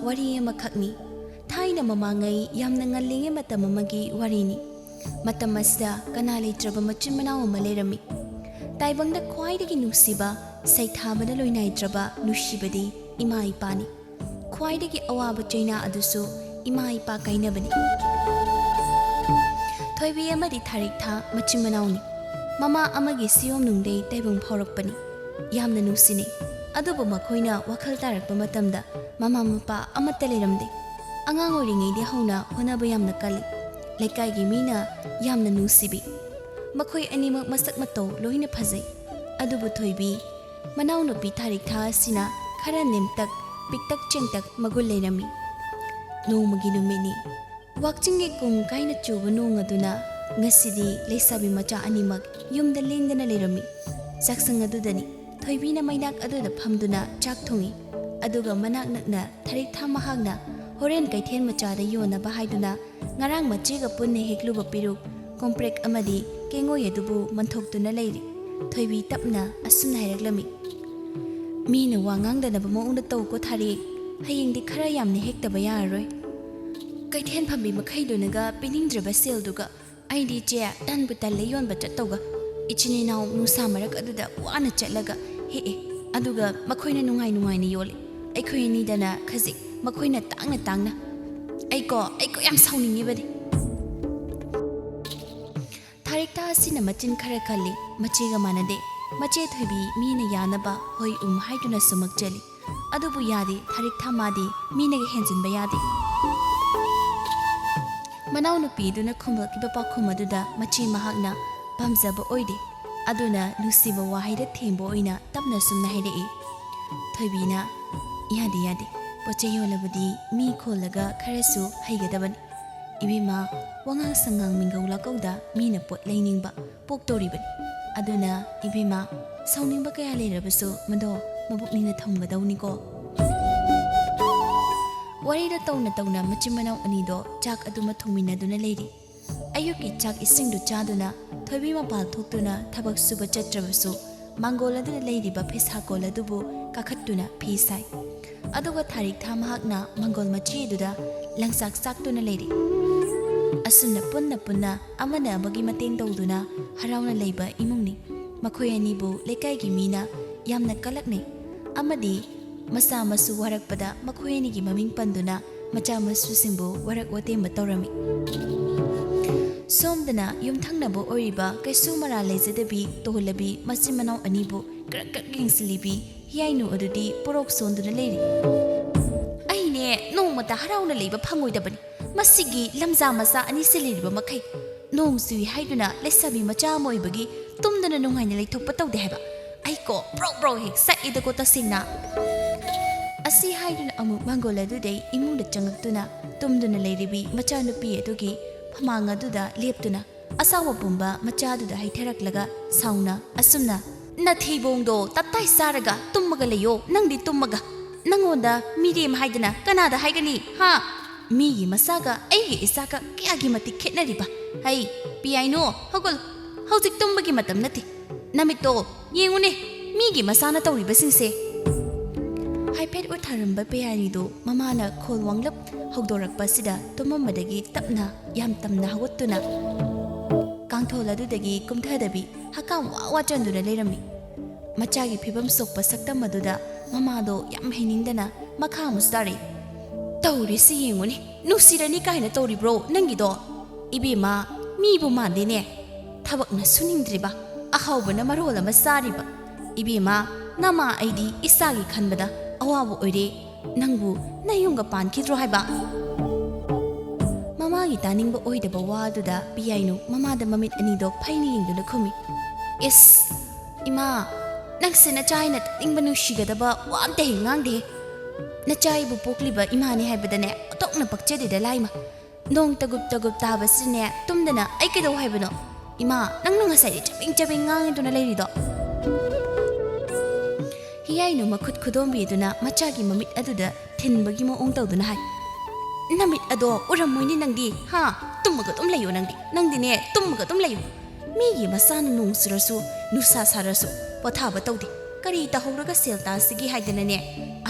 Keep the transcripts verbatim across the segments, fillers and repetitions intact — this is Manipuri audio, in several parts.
ꯋꯥꯔꯤ ꯑꯃꯈꯛꯅꯤ꯫ ꯊꯥꯏꯅ ꯃꯃꯥꯡꯉꯩ ꯌꯥꯝꯅ ꯉꯜꯂꯤꯉꯩ ꯃꯇꯝ ꯑꯃꯒꯤ ꯋꯥꯔꯤꯅꯤ꯫ ꯃꯇꯝ ꯑꯁꯤꯗ ꯀꯅꯥ ꯂꯩꯇ꯭ꯔꯕ ꯃꯆꯤꯟ ꯃꯅꯥꯎ ꯑꯃ ꯂꯩꯔꯝꯃꯤ꯫ ꯇꯥꯏꯕꯪꯗ ꯈ꯭ꯋꯥꯏꯗꯒꯤ ꯅꯨꯡꯁꯤꯕ, ꯁꯩꯊꯥꯕꯗ ꯂꯣꯏꯅꯥꯏꯗ꯭ꯔꯕ ꯅꯨꯡꯁꯤꯕꯗꯤ ꯏꯃꯥ ꯏꯄꯥꯅꯤ꯫ ꯈ꯭ꯋꯥꯏꯗꯒꯤ ꯑꯋꯥꯕ ꯆꯩꯅꯥ ꯑꯗꯨꯁꯨ ꯏꯃꯥ ꯏꯄꯥ ꯀꯥꯏꯅꯕꯅꯤ꯫ ꯊꯣꯏꯕꯤ ꯑꯃꯗꯤ ꯊꯥꯔꯤꯛꯊꯥ ꯃꯆꯤꯟ ꯃꯅꯥꯎꯅꯤ꯫ ꯃꯃꯥ ꯑꯃꯒꯤ ꯁꯤꯌꯣꯝꯅꯨꯡꯗꯩ ꯇꯥꯏꯕꯪ ꯐꯥꯎꯔꯛꯄꯅꯤ꯫ ꯌꯥꯝꯅ ꯅꯨꯡꯁꯤꯅꯩ꯫ ꯑꯗꯨꯕꯨ ꯃꯈꯣꯏꯅ ꯋꯥꯈꯜ ꯇꯥꯔꯛꯄ ꯃꯇꯝꯗ ꯃꯃꯥ ꯃꯄꯥ ꯑꯃꯠꯇ ꯂꯩꯔꯝꯗꯦ꯫ ꯑꯉꯥꯡ ꯑꯣꯏꯔꯤꯉꯩꯗꯒꯤ ꯍꯧꯅ ꯍꯣꯠꯅꯕ ꯌꯥꯝꯅ ꯀꯜꯂꯤ꯫ ꯂꯩꯀꯥꯏꯒꯤ ꯃꯤꯅ ꯌꯥꯝꯅ ꯅꯨꯡꯁꯤꯕꯤ꯫ ꯃꯈꯣꯏ ꯑꯅꯤꯃꯛ ꯃꯁꯛ ꯃꯇꯧ ꯂꯣꯏꯅ ꯐꯖꯩ꯫ ꯑꯗꯨꯕꯨ ꯊꯣꯏꯕꯤ, ꯃꯅꯥꯎꯅꯨꯄꯤ ꯊꯥꯔꯤꯛꯊꯥ ꯑꯁꯤꯅ ꯈꯔ ꯅꯦꯝꯇꯛ, ꯄꯤꯛꯇꯛ ꯆꯦꯡꯇꯛ ꯃꯒꯨꯟ ꯂꯩꯔꯝꯃꯤ꯫ ꯅꯣꯡꯃꯒꯤ ꯅꯨꯃꯤꯠꯅꯤ꯫ ꯋꯥꯛꯆꯤꯡꯒꯤ ꯀꯨꯝ ꯀꯥꯏꯅ ꯆꯨꯕ ꯅꯣꯡ ꯑꯗꯨꯅ ꯉꯁꯤꯗꯤ ꯂꯩꯁꯥꯕꯤ ꯃꯆꯥ ꯑꯅꯤꯃꯛ ꯌꯨꯝꯗ ꯂꯦꯡꯗꯅ ꯂꯩꯔꯝꯃꯤ꯫ ꯆꯥꯛꯁꯪ ꯑꯗꯨꯗꯅꯤ꯫ ꯊꯣꯏꯕꯤꯅ ꯃꯩꯅꯥꯛ ꯑꯗꯨꯗ ꯐꯝꯗꯨꯅ ꯆꯥꯛ ꯊꯣꯡꯏ꯫ ꯑꯗꯨꯒ ꯃꯅꯥꯛ ꯅꯛꯅ ꯊꯥꯔꯤꯛꯊꯥ ꯃꯍꯥꯛꯅ ꯍꯣꯔꯦꯟ ꯀꯩꯊꯦꯜ ꯃꯆꯥꯗ ꯌꯣꯟꯅꯕ ꯍꯥꯏꯗꯨꯅ ꯉꯔꯥꯡ ꯃꯆꯦꯒ ꯄꯨꯟꯅ ꯍꯦꯛꯂꯨꯕ ꯄꯦꯔꯨꯛ, ꯀꯣꯝꯄ꯭ꯔꯦꯛ ꯑꯃꯗꯤ ꯀꯦꯡꯉꯣꯏ ꯑꯗꯨꯕꯨ ꯃꯟꯊꯣꯛꯇꯨꯅ ꯂꯩꯔꯤ꯫ ꯊꯣꯏꯕꯤ ꯇꯞꯅ ꯑꯁꯨꯝꯅ ꯍꯥꯏꯔꯛꯂꯝꯃꯤ, "ꯃꯤꯅ ꯋꯥ ꯉꯥꯡꯗꯅꯕ ꯃꯑꯣꯡꯗ ꯇꯧꯀꯣ ꯊꯥꯔꯤꯛ, ꯍꯌꯦꯡꯗꯤ ꯈꯔ ꯌꯥꯝꯅ ꯍꯦꯛꯇꯕ ꯌꯥꯔꯔꯣꯏ꯫ ꯀꯩꯊꯦꯜ ꯐꯝꯕꯤ ꯃꯈꯩꯗꯨꯅꯒ ꯄꯤꯅꯤꯡꯗ꯭ꯔꯕ ꯁꯦꯜꯗꯨꯒ ꯑꯩꯗꯤ ꯏꯆꯦ ꯇꯟꯕꯨ ꯇꯜꯂꯦ ꯌꯣꯟꯕ ꯆꯠꯇꯧꯒ꯫ ꯏꯆꯤꯟ ꯏꯅꯥꯎ ꯅꯨꯡꯁꯥ ꯃꯔꯛ ꯑꯗꯨꯗ ꯋꯥꯅ ꯆꯠꯂꯒ ꯍꯦꯛꯑꯦ, ꯑꯗꯨꯒ ꯃꯈꯣꯏꯅ ꯅꯨꯡꯉꯥꯏ ꯅꯨꯡꯉꯥꯏꯅ ꯌꯣꯜꯂꯦ꯫ ꯑꯩꯈꯣꯏ ꯑꯅꯤꯗꯅ ꯈꯖꯤꯛ, ꯃꯈꯣꯏꯅ ꯇꯥꯡꯅ ꯇꯥꯡꯅ꯫ ꯑꯩꯀꯣ, ꯑꯩꯀꯣ ꯌꯥꯝ ꯁꯥꯎꯅꯤꯡꯉꯤꯕꯅꯤ꯫" ꯊꯥꯔꯤꯛꯊꯥ ꯑꯁꯤꯅ ꯃꯆꯤꯟ ꯈꯔ ꯀꯜꯂꯤ, ꯃꯆꯦꯒ ꯃꯥꯟꯅꯗꯦ꯫ ꯃꯆꯦ ꯊꯣꯏꯕꯤ ꯃꯤꯅ ꯌꯥꯅꯕ ꯍꯣꯏ ꯎꯝ ꯍꯥꯏꯗꯨꯅ ꯁꯨꯃꯛ ꯆꯦꯜꯂꯤ꯫ ꯑꯗꯨꯕꯨ ꯌꯥꯗꯦ, ꯊꯥꯔꯤꯛꯊꯥ ꯃꯥꯗꯤ ꯃꯤꯅꯒ ꯍꯦꯟꯖꯤꯟꯕ ꯌꯥꯗꯦ꯫ ꯃꯅꯥꯎꯅꯨꯄꯤꯗꯨꯅ ꯈꯨꯝꯂꯛꯂꯤꯕ ꯄꯥꯎꯈꯨꯝ ꯑꯗꯨꯗ ꯃꯆꯦ ꯃꯍꯥꯛꯅ ꯄꯥꯝꯖꯕ ꯑꯣꯏꯗꯦ꯫ ꯑꯗꯨꯅ ꯅꯨꯡꯁꯤꯕ ꯋꯥꯍꯩꯗ ꯊꯦꯝꯕ ꯑꯣꯏꯅ ꯇꯞꯅ ꯁꯨꯝꯅ ꯍꯥꯏꯔꯛꯏ꯫ ꯊꯣꯏꯕꯤꯅ, "ꯌꯥꯗꯦ, ꯌꯥꯗꯦ꯫ ꯄꯣꯠ ꯆꯩ ꯌꯣꯜꯂꯕꯗꯤ ꯃꯤ ꯈꯣꯜꯂꯒ ꯈꯔꯁꯨ ꯍꯩꯒꯗꯕꯅꯤ꯫ ꯏꯕꯦꯝꯃ, ꯋꯥꯉꯥꯡ ꯁꯉꯥꯡ ꯃꯤꯡꯒꯧ ꯂꯥꯀꯧꯗ ꯃꯤꯅ ꯄꯣꯠ ꯂꯩꯅꯤꯡꯕ ꯄꯣꯛꯇꯧꯔꯤꯕꯅꯤ꯫ ꯑꯗꯨꯅ ꯏꯕꯦꯝꯃ, ꯁꯥꯎꯅꯤꯡꯕ ꯀꯌꯥ ꯂꯩꯔꯕꯁꯨ ꯃꯗꯣ ꯃꯕꯨꯛꯅꯤꯡꯅ ꯊꯝꯒꯗꯧꯅꯤꯀꯣ꯫" ꯋꯥꯔꯤꯗ ꯇꯧꯅ ꯇꯧꯅ ꯃꯆꯤꯟ ꯃꯅꯥꯎ ꯑꯅꯤꯗꯣ ꯆꯥꯛ ꯑꯗꯨꯃ ꯊꯣꯡꯃꯤꯟꯅꯗꯨꯅ ꯂꯩꯔꯤ꯫ ꯑꯌꯨꯛꯀꯤ ꯆꯥꯛ ꯏꯁꯤꯡꯗꯨ ꯆꯥꯗꯨꯅ ꯊꯣꯏꯕꯤ ꯃꯄꯥꯜ ꯊꯣꯛꯇꯨꯅ ꯊꯕꯛ ꯁꯨꯕ ꯆꯠꯇ꯭ꯔꯕꯁꯨ ꯃꯥꯡꯒꯣꯜ ꯑꯗꯨꯗ ꯂꯩꯔꯤꯕ ꯐꯤꯁꯥꯀꯣꯜ ꯑꯗꯨꯕꯨ ꯀꯥꯈꯠꯇꯨꯅ ꯐꯤ ꯁꯥꯏ꯫ ꯑꯗꯨꯒ ꯊꯥꯔꯤꯛ ꯊꯥ ꯃꯍꯥꯛꯅ ꯃꯪꯒꯣꯜ ꯃꯆꯤ ꯑꯗꯨꯗ ꯂꯪꯆꯥꯛ ꯆꯥꯛꯇꯨꯅ ꯂꯩꯔꯤ꯫ ꯑꯁꯨꯝꯅ ꯄꯨꯟꯅ ꯄꯨꯟꯅ ꯑꯃꯅ ꯑꯃꯒꯤ ꯃꯇꯦꯡ ꯇꯧꯗꯨꯅ ꯍꯔꯥꯎꯅ ꯂꯩꯕ ꯏꯃꯨꯡꯅꯤ꯫ ꯃꯈꯣꯏ ꯑꯅꯤꯕꯨ ꯂꯩꯀꯥꯏꯒꯤ ꯃꯤꯅ ꯌꯥꯝꯅ ꯀꯂꯛꯅꯩ ꯑꯃꯗꯤ ꯃꯆꯥ ꯃꯁꯨ ꯋꯥꯔꯛꯄꯗ ꯃꯈꯣꯏ ꯑꯅꯤꯒꯤ ꯃꯃꯤꯡ ꯄꯟꯗꯨꯅ ꯃꯆꯥ ꯃꯁꯨꯁꯤꯡꯕꯨ ꯋꯥꯔꯛ ꯋꯥꯇꯦꯝꯕ ꯇꯧꯔꯝꯃꯤ꯫ ꯁꯣꯝꯗꯅ ꯌꯨꯝꯊꯪꯅꯕ ꯑꯣꯏꯔꯤꯕ ꯀꯩꯁꯨ ꯃꯔꯥꯜ ꯂꯩꯖꯗꯕꯤ ꯇꯣꯍꯜꯂꯕꯤ ꯃꯆꯤꯟ ꯃꯅꯥꯎ ꯑꯅꯤꯕꯨ ꯀ꯭ꯔꯛ ꯀ꯭ꯔꯛ ꯌꯦꯡꯁꯤꯜꯂꯤꯕꯤ ꯍꯤꯌꯥꯏꯅꯨ ꯑꯗꯨꯗꯤ ꯄꯨꯔꯣꯛ ꯁꯣꯟꯗꯨꯅ ꯂꯩꯔꯤ꯫ "ꯑꯩꯅꯦ ꯅꯣꯡꯃꯇ ꯍꯔꯥꯎꯅ ꯂꯩꯕ ꯐꯪꯉꯣꯏꯗꯕꯅꯤ꯫ ꯃꯁꯤꯒꯤ ꯂꯝꯖꯥ ꯃꯆꯥ ꯑꯅꯤꯁꯤ ꯂꯩꯔꯤꯕ ꯃꯈꯩ ꯅꯣꯡ ꯆꯨꯏ ꯍꯥꯏꯗꯨꯅ ꯂꯩꯁꯥꯕꯤ ꯃꯆꯥ ꯑꯃ ꯑꯣꯏꯕꯒꯤ ꯇꯨꯝꯗꯅ ꯅꯨꯡꯉꯥꯏꯅ ꯂꯩꯊꯣꯛꯄ ꯇꯧꯗꯦ ꯍꯥꯏꯕ꯫ ꯑꯩꯀꯣ ꯄ꯭ꯔꯣꯛ ꯄ꯭ꯔꯣꯛ ꯍꯦꯛ ꯆꯥꯛꯏꯗꯀꯣ ꯇꯁꯦꯡꯅ"꯫ ꯑꯁꯤ ꯍꯥꯏꯗꯨꯅ ꯑꯃꯨꯛ ꯃꯪꯒꯣꯜ ꯑꯗꯨꯗꯩ ꯏꯃꯨꯡꯗ ꯆꯪꯂꯛꯇꯨꯅ ꯇꯨꯝꯗꯨꯅ ꯂꯩꯔꯤꯕꯤ ꯃꯆꯥꯅꯨꯄꯤ ꯑꯗꯨꯒꯤ ꯐꯃꯥꯡ ꯑꯗꯨꯗ ꯂꯦꯞꯇꯨꯅ ꯑꯁꯥꯎꯕ ꯄꯨꯝꯕ ꯃꯆꯥꯗꯨꯗ ꯍꯩꯊꯔꯛꯂꯒ ꯁꯥꯎꯅ ꯑꯁꯨꯝꯅ, "ꯅꯊꯤꯕꯣꯡꯗꯣ ꯇꯞꯇꯥꯏ ꯆꯥꯔꯒ ꯇꯨꯝꯃꯒ ꯂꯩꯌꯣ, ꯅꯪꯗꯤ ꯇꯨꯝꯃꯒ꯫ ꯅꯪꯉꯣꯟꯗ ꯃꯤꯔꯦꯝ ꯍꯥꯏꯗꯅ ꯀꯅꯥꯗ ꯍꯥꯏꯒꯅꯤ, ꯍꯥ? ꯃꯤꯒꯤ ꯃꯆꯥꯒ ꯑꯩꯒꯤ ꯏꯆꯥꯒ ꯀꯌꯥꯒꯤ ꯃꯇꯤꯛ ꯈꯦꯠꯅꯔꯤꯕ? ꯍꯩ, ꯄꯤꯌꯥꯏꯅꯣ, ꯍꯧꯒꯠꯂꯨ, ꯍꯧꯖꯤꯛ ꯇꯨꯝꯕꯒꯤ ꯃꯇꯝ ꯅꯠꯇꯦ꯫ ꯅꯃꯤꯠꯇꯣ ꯌꯦꯡꯉꯨꯅꯦ, ꯃꯤꯒꯤ ꯃꯆꯥꯅ ꯇꯧꯔꯤꯕꯁꯤꯡꯁꯦ"꯫ ꯍꯥꯏꯐꯦꯠ ꯎꯠꯊꯔꯝꯕ ꯄꯤꯌꯥꯏꯅꯤꯗꯨ ꯃꯃꯥꯅ ꯈꯣꯜ ꯋꯥꯡꯂꯞ ꯍꯧꯗꯣꯔꯛꯄꯁꯤꯗ ꯇꯨꯝꯃꯝꯕꯗꯒꯤ ꯇꯞꯅ ꯌꯥꯝ ꯇꯝꯅ ꯍꯧꯒꯠꯇꯨꯅ ꯀꯥꯡꯊꯣꯜ ꯑꯗꯨꯗꯒꯤ ꯀꯨꯝꯊꯗꯕꯤ ꯍꯛꯀꯥꯝ ꯋꯥ ꯋꯥ ꯆꯟꯗꯨꯅ ꯂꯩꯔꯝꯃꯤ꯫ ꯃꯆꯥꯒꯤ ꯐꯤꯕꯝ ꯁꯣꯛꯄ ꯁꯛꯇꯝ ꯑꯗꯨꯗ ꯃꯃꯥꯗꯣ ꯌꯥꯝ ꯍꯩꯅꯤꯡꯗꯅ ꯃꯈꯥ ꯑꯃꯨꯛ ꯇꯥꯔꯛꯏ꯫ "ꯇꯧꯔꯤꯁꯤ ꯌꯦꯡꯉꯨꯅꯦ, ꯅꯨꯡꯁꯤꯔꯅꯤ ꯀꯥꯏꯅ ꯇꯧꯔꯤꯕ꯭ꯔꯣ ꯅꯪꯒꯤꯗꯣ? ꯏꯕꯦꯝꯃ, ꯃꯤꯕꯨ ꯃꯥꯟꯗꯦꯅꯦ꯫ ꯊꯕꯛꯅ ꯁꯨꯅꯤꯡꯗ꯭ꯔꯤꯕ, ꯑꯍꯥꯎꯕꯅ ꯃꯔꯣꯜ ꯑꯃ ꯆꯥꯔꯤꯕ꯫ ꯏꯕꯦꯝꯃ, ꯅꯃꯥ ꯑꯩꯗꯤ ꯏꯆꯥꯒꯤ ꯈꯟꯕꯗ ꯑꯋꯥꯕ ꯑꯣꯏꯔꯦ꯫ ꯅꯪꯕꯨ ꯅꯌꯨꯝꯒ ꯄꯥꯟꯈꯤꯗ꯭ꯔꯣ ꯍꯥꯏꯕ?" ꯃꯃꯥꯒꯤ ꯇꯥꯅꯤꯡꯕ ꯑꯣꯏꯗꯕ ꯋꯥ ꯑꯗꯨꯗ ꯄꯤꯌꯥꯏꯅꯨ ꯃꯃꯥꯗ ꯃꯃꯤꯠ ꯑꯅꯤꯗꯣ ꯐꯩꯅ ꯌꯦꯡꯗꯨꯅ ꯈꯨꯝꯃꯤ꯫ "ꯏꯁ, ꯏꯃꯥ, ꯅꯪꯁꯦ ꯅꯆꯥ ꯑꯩꯅ ꯇꯥꯅꯤꯡꯕ ꯅꯨꯡꯁꯤꯒꯗꯕ ꯋꯥ ꯑꯝꯇ ꯍꯦꯛ ꯉꯥꯡꯗꯦ꯫ ꯅꯆꯥ ꯑꯩꯕꯨ ꯄꯣꯛꯂꯤꯕ ꯏꯃꯥꯅꯦ ꯍꯥꯏꯕꯗꯅꯦ ꯑꯣꯟꯊꯣꯛꯅ ꯄꯛꯆꯗꯦꯗ ꯂꯥꯏꯃ꯫ ꯅꯣꯡ ꯇꯒꯨꯞ ꯇꯒꯨꯞ ꯇꯥꯕꯁꯤꯅꯅꯦ ꯇꯨꯝꯗꯅ ꯑꯩ ꯀꯩꯗꯧ ꯍꯥꯏꯕꯅꯣ? ꯏꯃꯥ, ꯅꯪꯅ ꯉꯁꯥꯏꯗꯤ ꯆꯕꯦꯡ ꯆꯕꯦꯡ ꯉꯥꯡꯉꯤꯗꯨꯅ ꯂꯩꯔꯤꯗꯣ?" ꯍꯤꯌꯥꯏꯅꯨ ꯃꯈꯨꯠ ꯈꯨꯗꯣꯝꯕꯤꯗꯨꯅ ꯃꯆꯥꯒꯤ ꯃꯃꯤꯠ ꯑꯗꯨꯗ ꯊꯤꯟꯕꯒꯤ ꯃꯑꯣꯡ ꯇꯧꯗꯨꯅ ꯍꯥꯏ꯫ "ꯅꯃꯤꯠ ꯑꯗꯣ ꯎꯔꯝꯃꯣꯏꯅꯦ ꯅꯪꯗꯤ, ꯍꯥ? ꯇꯨꯝꯃꯒ ꯑꯗꯨꯝ ꯂꯩꯌꯣ ꯅꯪꯗꯤ꯫ ꯅꯪꯗꯤꯅꯦ, ꯇꯨꯝꯃꯒ ꯑꯗꯨꯝ ꯂꯩꯌꯣ꯫ ꯃꯤꯒꯤ ꯃꯆꯥꯅ ꯅꯣꯡ ꯆꯨꯔꯁꯨ, ꯅꯨꯡꯁꯥ ꯁꯥꯔꯁꯨ ꯄꯣꯊꯥꯕ ꯇꯧꯗꯦ꯫ ꯀꯔꯤ ꯇꯧꯍꯧꯔꯒ ꯁꯦꯜ ꯇꯥꯁꯤꯒꯦ ꯍꯥꯏꯗꯅꯅꯦ,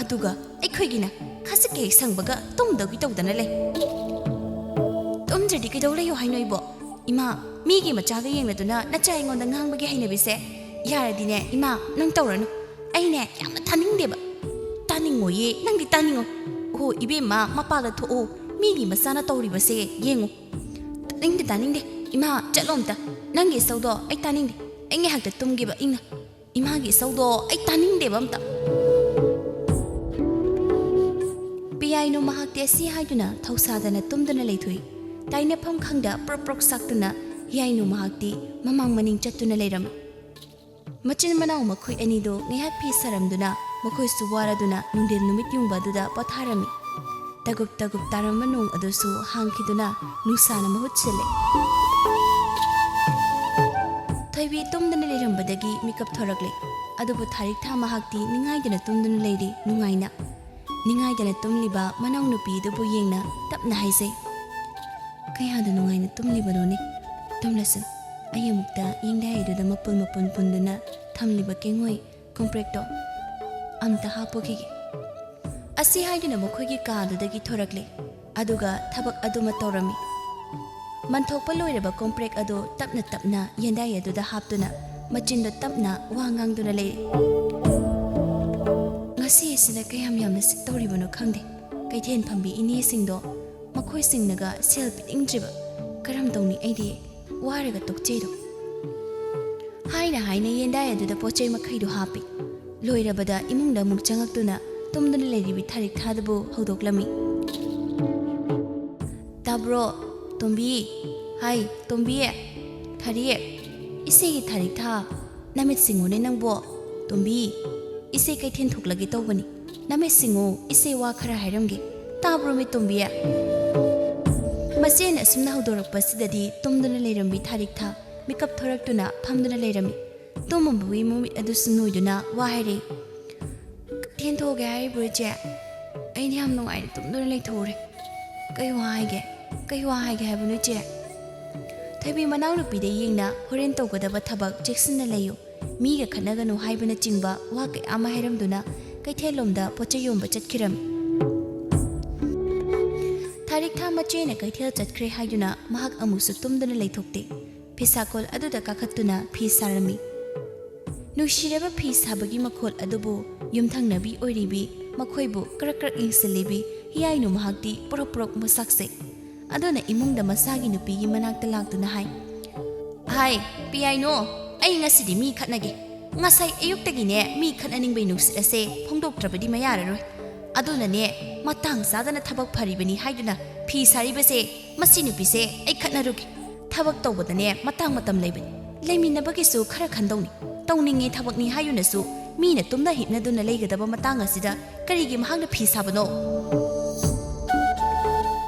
ꯑꯗꯨꯒ ꯑꯩꯈꯣꯏꯒꯤꯅ ꯈꯖꯤꯛ ꯍꯦꯛ ꯁꯪꯕꯒ ꯇꯨꯝꯗꯧꯒꯤ ꯇꯧꯗꯅ ꯂꯩ꯫ ꯇꯨꯝꯗ꯭ꯔꯗꯤ ꯀꯩꯗꯧ ꯂꯩꯌꯣ ꯍꯥꯏꯅꯣ ꯏꯕꯣ? ꯏꯃꯥ, ꯃꯤꯒꯤ ꯃꯆꯥꯒ ꯌꯦꯡꯅꯗꯨꯅ ꯅꯆꯥ ꯑꯩꯉꯣꯟꯗ ꯉꯥꯡꯕꯒꯤ ꯍꯩꯅꯕꯤꯁꯦ ꯌꯥꯔꯗꯤꯅꯦ ꯏꯃꯥ, ꯅꯪ ꯇꯧꯔꯅꯨ꯫ ꯑꯩꯅꯦ ꯌꯥꯝꯅ ꯊꯥꯅꯤꯡꯗꯦꯕ꯫ ꯇꯥꯅꯤꯡꯉꯣꯏꯌꯦ, ꯅꯪꯗꯤ ꯇꯥꯅꯤꯡꯉꯣ꯫ ꯑꯣ ꯏꯕꯦꯝꯃ, ꯃꯄꯥꯜꯗ ꯊꯣꯛꯑꯣ, ꯃꯤꯒꯤ ꯃꯆꯥꯅ ꯇꯧꯔꯤꯕꯁꯦ ꯌꯦꯡꯉꯨ꯫ ꯇꯥꯅꯤꯡꯗꯦ, ꯇꯥꯅꯤꯡꯗꯦ꯫ ꯏꯃꯥ, ꯆꯠꯂꯣ ꯑꯝꯇ꯫ ꯅꯪꯒꯤ ꯏꯁꯧꯗꯣ ꯑꯩ ꯇꯥꯅꯤꯡꯗꯦ꯫ ꯑꯩ ꯉꯥꯏꯍꯥꯛꯇ ꯇꯨꯝꯒꯦꯕ ꯏꯪꯅ꯫ ꯏꯃꯥꯒꯤ ꯏꯁꯧꯗꯣ ꯑꯩ ꯇꯥꯅꯤꯡꯗꯦꯕ ꯑꯝꯇ꯫ ꯄꯤꯌꯥꯏꯅꯨ ꯃꯍꯥꯛꯇꯤ ꯑꯁꯤ ꯍꯥꯏꯗꯨꯅ ꯊꯧꯁꯥꯗꯅ ꯇꯨꯝꯗꯨꯅ ꯂꯩꯊꯣꯛꯏ꯫ ꯇꯥꯏꯅꯐꯝ ꯈꯪꯗ ꯄ꯭ꯔꯣꯛ ꯄ꯭ꯔꯣꯛ ꯆꯥꯛꯇꯨꯅ ꯌꯥꯏꯅꯨ ꯃꯍꯥꯛꯇꯤ ꯃꯃꯥꯡ ꯃꯅꯤꯡ ꯆꯠꯇꯨꯅ ꯂꯩꯔꯝꯃꯤ꯫ ꯃꯆꯤꯟ ꯃꯅꯥꯎ ꯃꯈꯣꯏ ꯑꯅꯤꯗꯨ ꯉꯥꯏꯍꯥꯛ ꯐꯤ ꯁꯥꯔꯝꯗꯨꯅ ꯃꯈꯣꯏꯁꯨ ꯋꯥꯔꯗꯨꯅ ꯅꯨꯡꯊꯤꯜ ꯅꯨꯃꯤꯠ ꯌꯨꯡꯕ ꯑꯗꯨꯗ ꯄꯣꯊꯥꯔꯝꯃꯤ꯫ ꯇꯒꯨꯞ ꯇꯒꯨꯞ ꯇꯥꯔꯝꯕ ꯅꯣꯡ ꯑꯗꯨꯁꯨ ꯍꯥꯡꯈꯤꯗꯨꯅ ꯅꯨꯡꯁꯥꯅ ꯃꯍꯨꯠ ꯁꯤꯜꯂꯦ꯫ ꯊꯣꯏꯕꯤ ꯇꯨꯝꯗꯅ ꯂꯩꯔꯝꯕꯗꯒꯤ ꯃꯤꯀꯞ ꯊꯣꯔꯛꯂꯦ꯫ ꯑꯗꯨꯕꯨ ꯊꯥꯔꯤꯛꯊꯥ ꯃꯍꯥꯛꯇꯤ ꯅꯤꯡꯉꯥꯏꯗꯅ ꯇꯨꯝꯗꯨꯅ ꯂꯩꯔꯤ ꯅꯨꯡꯉꯥꯏꯅ꯫ ꯅꯤꯡꯉꯥꯏꯗꯅ ꯇꯨꯝꯂꯤꯕ ꯃꯅꯥꯎꯅꯨꯄꯤ ꯑꯗꯨꯕꯨ ꯌꯦꯡꯅ ꯇꯞꯅ ꯍꯥꯏꯖꯩ, "ꯀꯌꯥꯗ ꯅꯨꯡꯉꯥꯏꯅ ꯇꯨꯝꯂꯤꯕꯅꯣꯅꯦ? ꯇꯨꯝꯂꯁꯨ ꯑꯩ ꯑꯃꯨꯛꯇ ꯌꯦꯡꯗꯥꯏꯗꯨꯗ ꯃꯄꯨꯟ ꯃꯄꯨꯟ ꯄꯨꯟꯗꯨꯅ ꯊꯝꯂꯤꯕ ꯀꯦꯡꯉꯣꯏ ꯀꯣꯝꯄ꯭ꯔꯦꯛꯇꯣ ꯑꯝꯇ ꯍꯥꯞꯄꯨꯈꯤꯒꯦ꯫" ꯑꯁꯤ ꯍꯥꯏꯗꯨꯅ ꯃꯈꯣꯏꯒꯤ ꯀꯥꯗꯨꯗꯒꯤ ꯊꯣꯔꯛꯂꯦ꯫ ꯑꯗꯨꯒ ꯊꯕꯛ ꯑꯗꯨꯃ ꯇꯧꯔꯝꯃꯤ꯫ ꯃꯟꯊꯣꯛꯄ ꯂꯣꯏꯔꯕ ꯀꯣꯝꯄ꯭ꯔꯦꯛ ꯑꯗꯨ ꯇꯞꯅ ꯇꯞꯅ ꯌꯦꯟꯗꯥꯏ ꯑꯗꯨꯗ ꯍꯥꯞꯇꯨꯅ ꯃꯆꯤꯟꯗꯣ ꯇꯞꯅ ꯋꯥ ꯉꯥꯡꯗꯨꯅ ꯂꯩꯔꯤ꯫ ꯉꯁꯤ ꯑꯁꯤꯅ ꯀꯌꯥꯝ ꯌꯥꯝꯅ ꯁꯤꯠ ꯇꯧꯔꯤꯕꯅꯣ ꯈꯪꯗꯦ꯫ ꯀꯩꯊꯦꯜ ꯐꯝꯕꯤ ꯏꯅꯦꯁꯤꯡꯗꯣ ꯃꯈꯣꯏꯁꯤꯡꯅꯒ ꯁꯦꯜ ꯄꯤꯅꯤꯡꯗ꯭ꯔꯤꯕ꯫ ꯀꯔꯝ ꯇꯧꯅꯤ ꯑꯩꯗꯤ? ꯋꯥꯔꯒ ꯇꯣꯛꯆꯩꯗꯣ꯫ ꯍꯥꯏꯅ ꯍꯥꯏꯅ ꯌꯦꯟꯗꯥꯏ ꯑꯗꯨꯗ ꯄꯣꯠ ꯆꯩ ꯃꯈꯩꯗꯨ ꯍꯥꯞꯄꯤ꯫ ꯂꯣꯏꯔꯕꯗ ꯏꯃꯨꯡꯗ ꯑꯃꯨꯛ ꯆꯪꯉꯛꯇꯨꯅ ꯇꯨꯝꯗꯨꯅ ꯂꯩꯔꯤꯕꯤ ꯊꯥꯔꯤꯛ ꯊꯥꯗꯕꯨ ꯍꯧꯗꯣꯛꯂꯝꯃꯤ꯫ "ꯇꯥꯕ꯭ꯔꯣ? ꯇꯣꯝꯕꯤ꯫ ꯍꯥꯏ, ꯇꯣꯝꯕꯤ꯫ ꯊꯥꯔꯤꯛ꯫ ꯏꯆꯦꯒꯤ ꯊꯥꯔꯤꯛ ꯊꯥ꯫ ꯅꯃꯤꯠ ꯁꯤꯡꯉꯨꯅꯦ ꯅꯪꯕꯣ꯫ ꯇꯣꯝꯕꯤ, ꯏꯆꯦ ꯀꯩꯊꯦꯜ ꯊꯣꯛꯂꯒꯦ ꯇꯧꯕꯅꯤ꯫ ꯅꯃꯤꯠ ꯁꯤꯡꯉꯨ, ꯏꯆꯦ ꯋꯥ ꯈꯔ ꯍꯥꯏꯔꯝꯒꯦ꯫ ꯇꯥꯕ꯭ꯔꯣ ꯃꯤ ꯇꯣꯝꯕꯤ?" ꯃꯆꯦꯅ ꯑꯁꯨꯝꯅ ꯍꯧꯗꯣꯔꯛꯄꯁꯤꯗꯗꯤ ꯇꯨꯝꯗꯨꯅ ꯂꯩꯔꯝꯕꯤ ꯊꯥꯔꯤꯛ ꯊꯥ ꯃꯤꯀꯞ ꯊꯣꯔꯛꯇꯨꯅ ꯐꯝꯗꯨꯅ ꯂꯩꯔꯝꯃꯤ꯫ ꯇꯨꯝꯃꯨꯕꯒꯤ ꯃꯃꯤꯠ ꯑꯗꯨꯁꯨ ꯅꯣꯏꯗꯨꯅ ꯋꯥ ꯍꯥꯏꯔꯛꯏ꯫ "ꯀꯩꯊꯦꯜ ꯊꯣꯛꯑꯒꯦ ꯍꯥꯏꯔꯤꯕ꯭ꯔꯣ ꯏꯆꯦ? ꯑꯩꯗꯤ ꯌꯥꯝ ꯅꯨꯡꯉꯥꯏꯅ ꯇꯨꯝꯗꯨꯅ ꯂꯩꯊꯣꯛꯎꯔꯦ꯫ ꯀꯩ ꯋꯥ ꯍꯥꯏꯒꯦ? ꯀꯩ ꯋꯥ ꯍꯥꯏꯒꯦ ꯍꯥꯏꯕꯅꯣ ꯏꯆꯦ?" ꯊꯣꯏꯕꯤ ꯃꯅꯥꯎꯅꯨꯄꯤꯗ ꯌꯦꯡꯅ ꯍꯣꯔꯦꯟ ꯇꯧꯒꯗꯕ ꯊꯕꯛ ꯆꯦꯛꯁꯤꯟꯅ ꯂꯩꯌꯨ, ꯃꯤꯒ ꯈꯠꯅꯒꯅꯨ ꯍꯥꯏꯕꯅꯆꯤꯡꯕ ꯋꯥ ꯀꯌꯥ ꯑꯃ ꯍꯥꯏꯔꯝꯗꯨꯅ ꯀꯩꯊꯦꯜꯂꯣꯝꯗ ꯄꯣꯠ ꯆꯩ ꯌꯣꯟꯕ ꯆꯠꯈꯤꯔꯝꯃꯤ꯫ ꯊꯥꯔꯤꯛꯊꯥ ꯃꯆꯦꯅ ꯀꯩꯊꯦꯜ ꯆꯠꯈ꯭ꯔꯦ ꯍꯥꯏꯗꯨꯅ ꯃꯍꯥꯛ ꯑꯃꯨꯛꯁꯨ ꯇꯨꯝꯗꯨꯅ ꯂꯩꯊꯣꯛꯇꯦ꯫ ꯐꯤꯁꯥꯀꯣꯜ ꯑꯗꯨꯗ ꯀꯥꯈꯠꯇꯨꯅ ꯐꯤ ꯁꯥꯔꯝꯃꯤ꯫ ꯅꯨꯡꯁꯤꯔꯕ ꯐꯤ ꯁꯥꯕꯒꯤ ꯃꯈꯣꯜ ꯑꯗꯨꯕꯨ ꯌꯨꯝꯊꯪꯅꯕꯤ ꯑꯣꯏꯔꯤꯕꯤ ꯃꯈꯣꯏꯕꯨ ꯀ꯭ꯔꯛ ꯀ꯭ꯔꯛ ꯌꯦꯡꯁꯤꯜꯂꯤꯕꯤ ꯍꯤꯌꯥꯏꯅꯨ ꯃꯍꯥꯛꯇꯤ ꯄꯨꯔꯞ ꯄꯨꯔꯞ ꯃꯨꯁꯥꯛꯁꯦ꯫ ꯑꯗꯨꯅ ꯏꯃꯨꯡꯗ ꯃꯁꯥꯒꯤ ꯅꯨꯄꯤꯒꯤ ꯃꯅꯥꯛꯇ ꯂꯥꯛꯇꯨꯅ ꯍꯥꯏ, "ꯍꯥꯏ, ꯄꯤꯌꯥꯏꯅꯨ, ꯑꯩ ꯉꯁꯤꯗꯤ ꯃꯤ ꯈꯠꯅꯒꯦ꯫ ꯉꯁꯥꯏ ꯑꯌꯨꯛꯇꯒꯤꯅꯦ ꯃꯤ ꯈꯠꯅꯅꯤꯡꯕꯩ ꯅꯨꯡꯁꯤꯠ ꯑꯁꯦ ꯐꯣꯡꯗꯣꯛꯇ꯭ꯔꯕꯗꯤ ꯃꯌꯥꯔꯔꯣꯏ꯫ ꯑꯗꯨꯅꯅꯦ ꯃꯇꯥꯡ ꯆꯥꯗꯅ ꯊꯕꯛ ꯐꯔꯤꯕꯅꯤ ꯍꯥꯏꯗꯨꯅ ꯐꯤ ꯁꯥꯔꯤꯕꯁꯦ, ꯃꯁꯤ ꯅꯨꯄꯤꯁꯦ ꯑꯩ ꯈꯠꯅꯔꯨꯒꯦ꯫ ꯊꯕꯛ ꯇꯧꯕꯗꯅꯦ ꯃꯇꯥꯡ ꯃꯇꯝ ꯂꯩꯕꯅꯤ꯫ ꯂꯩꯃꯤꯟꯅꯕꯒꯤꯁꯨ ꯈꯔ ꯈꯟꯗꯧꯅꯤ꯫ ꯇꯧꯅꯤꯡꯉꯤ ꯊꯕꯛꯅꯤ ꯍꯥꯏꯗꯨꯅꯁꯨ ꯃꯤꯅ ꯇꯨꯝꯅ ꯍꯤꯞꯅꯗꯨꯅ ꯂꯩꯒꯗꯕ ꯃꯇꯥꯡ ꯑꯁꯤꯗ ꯀꯔꯤꯒꯤ ꯃꯍꯥꯛꯅ ꯐꯤ ꯁꯥꯕꯅꯣ?"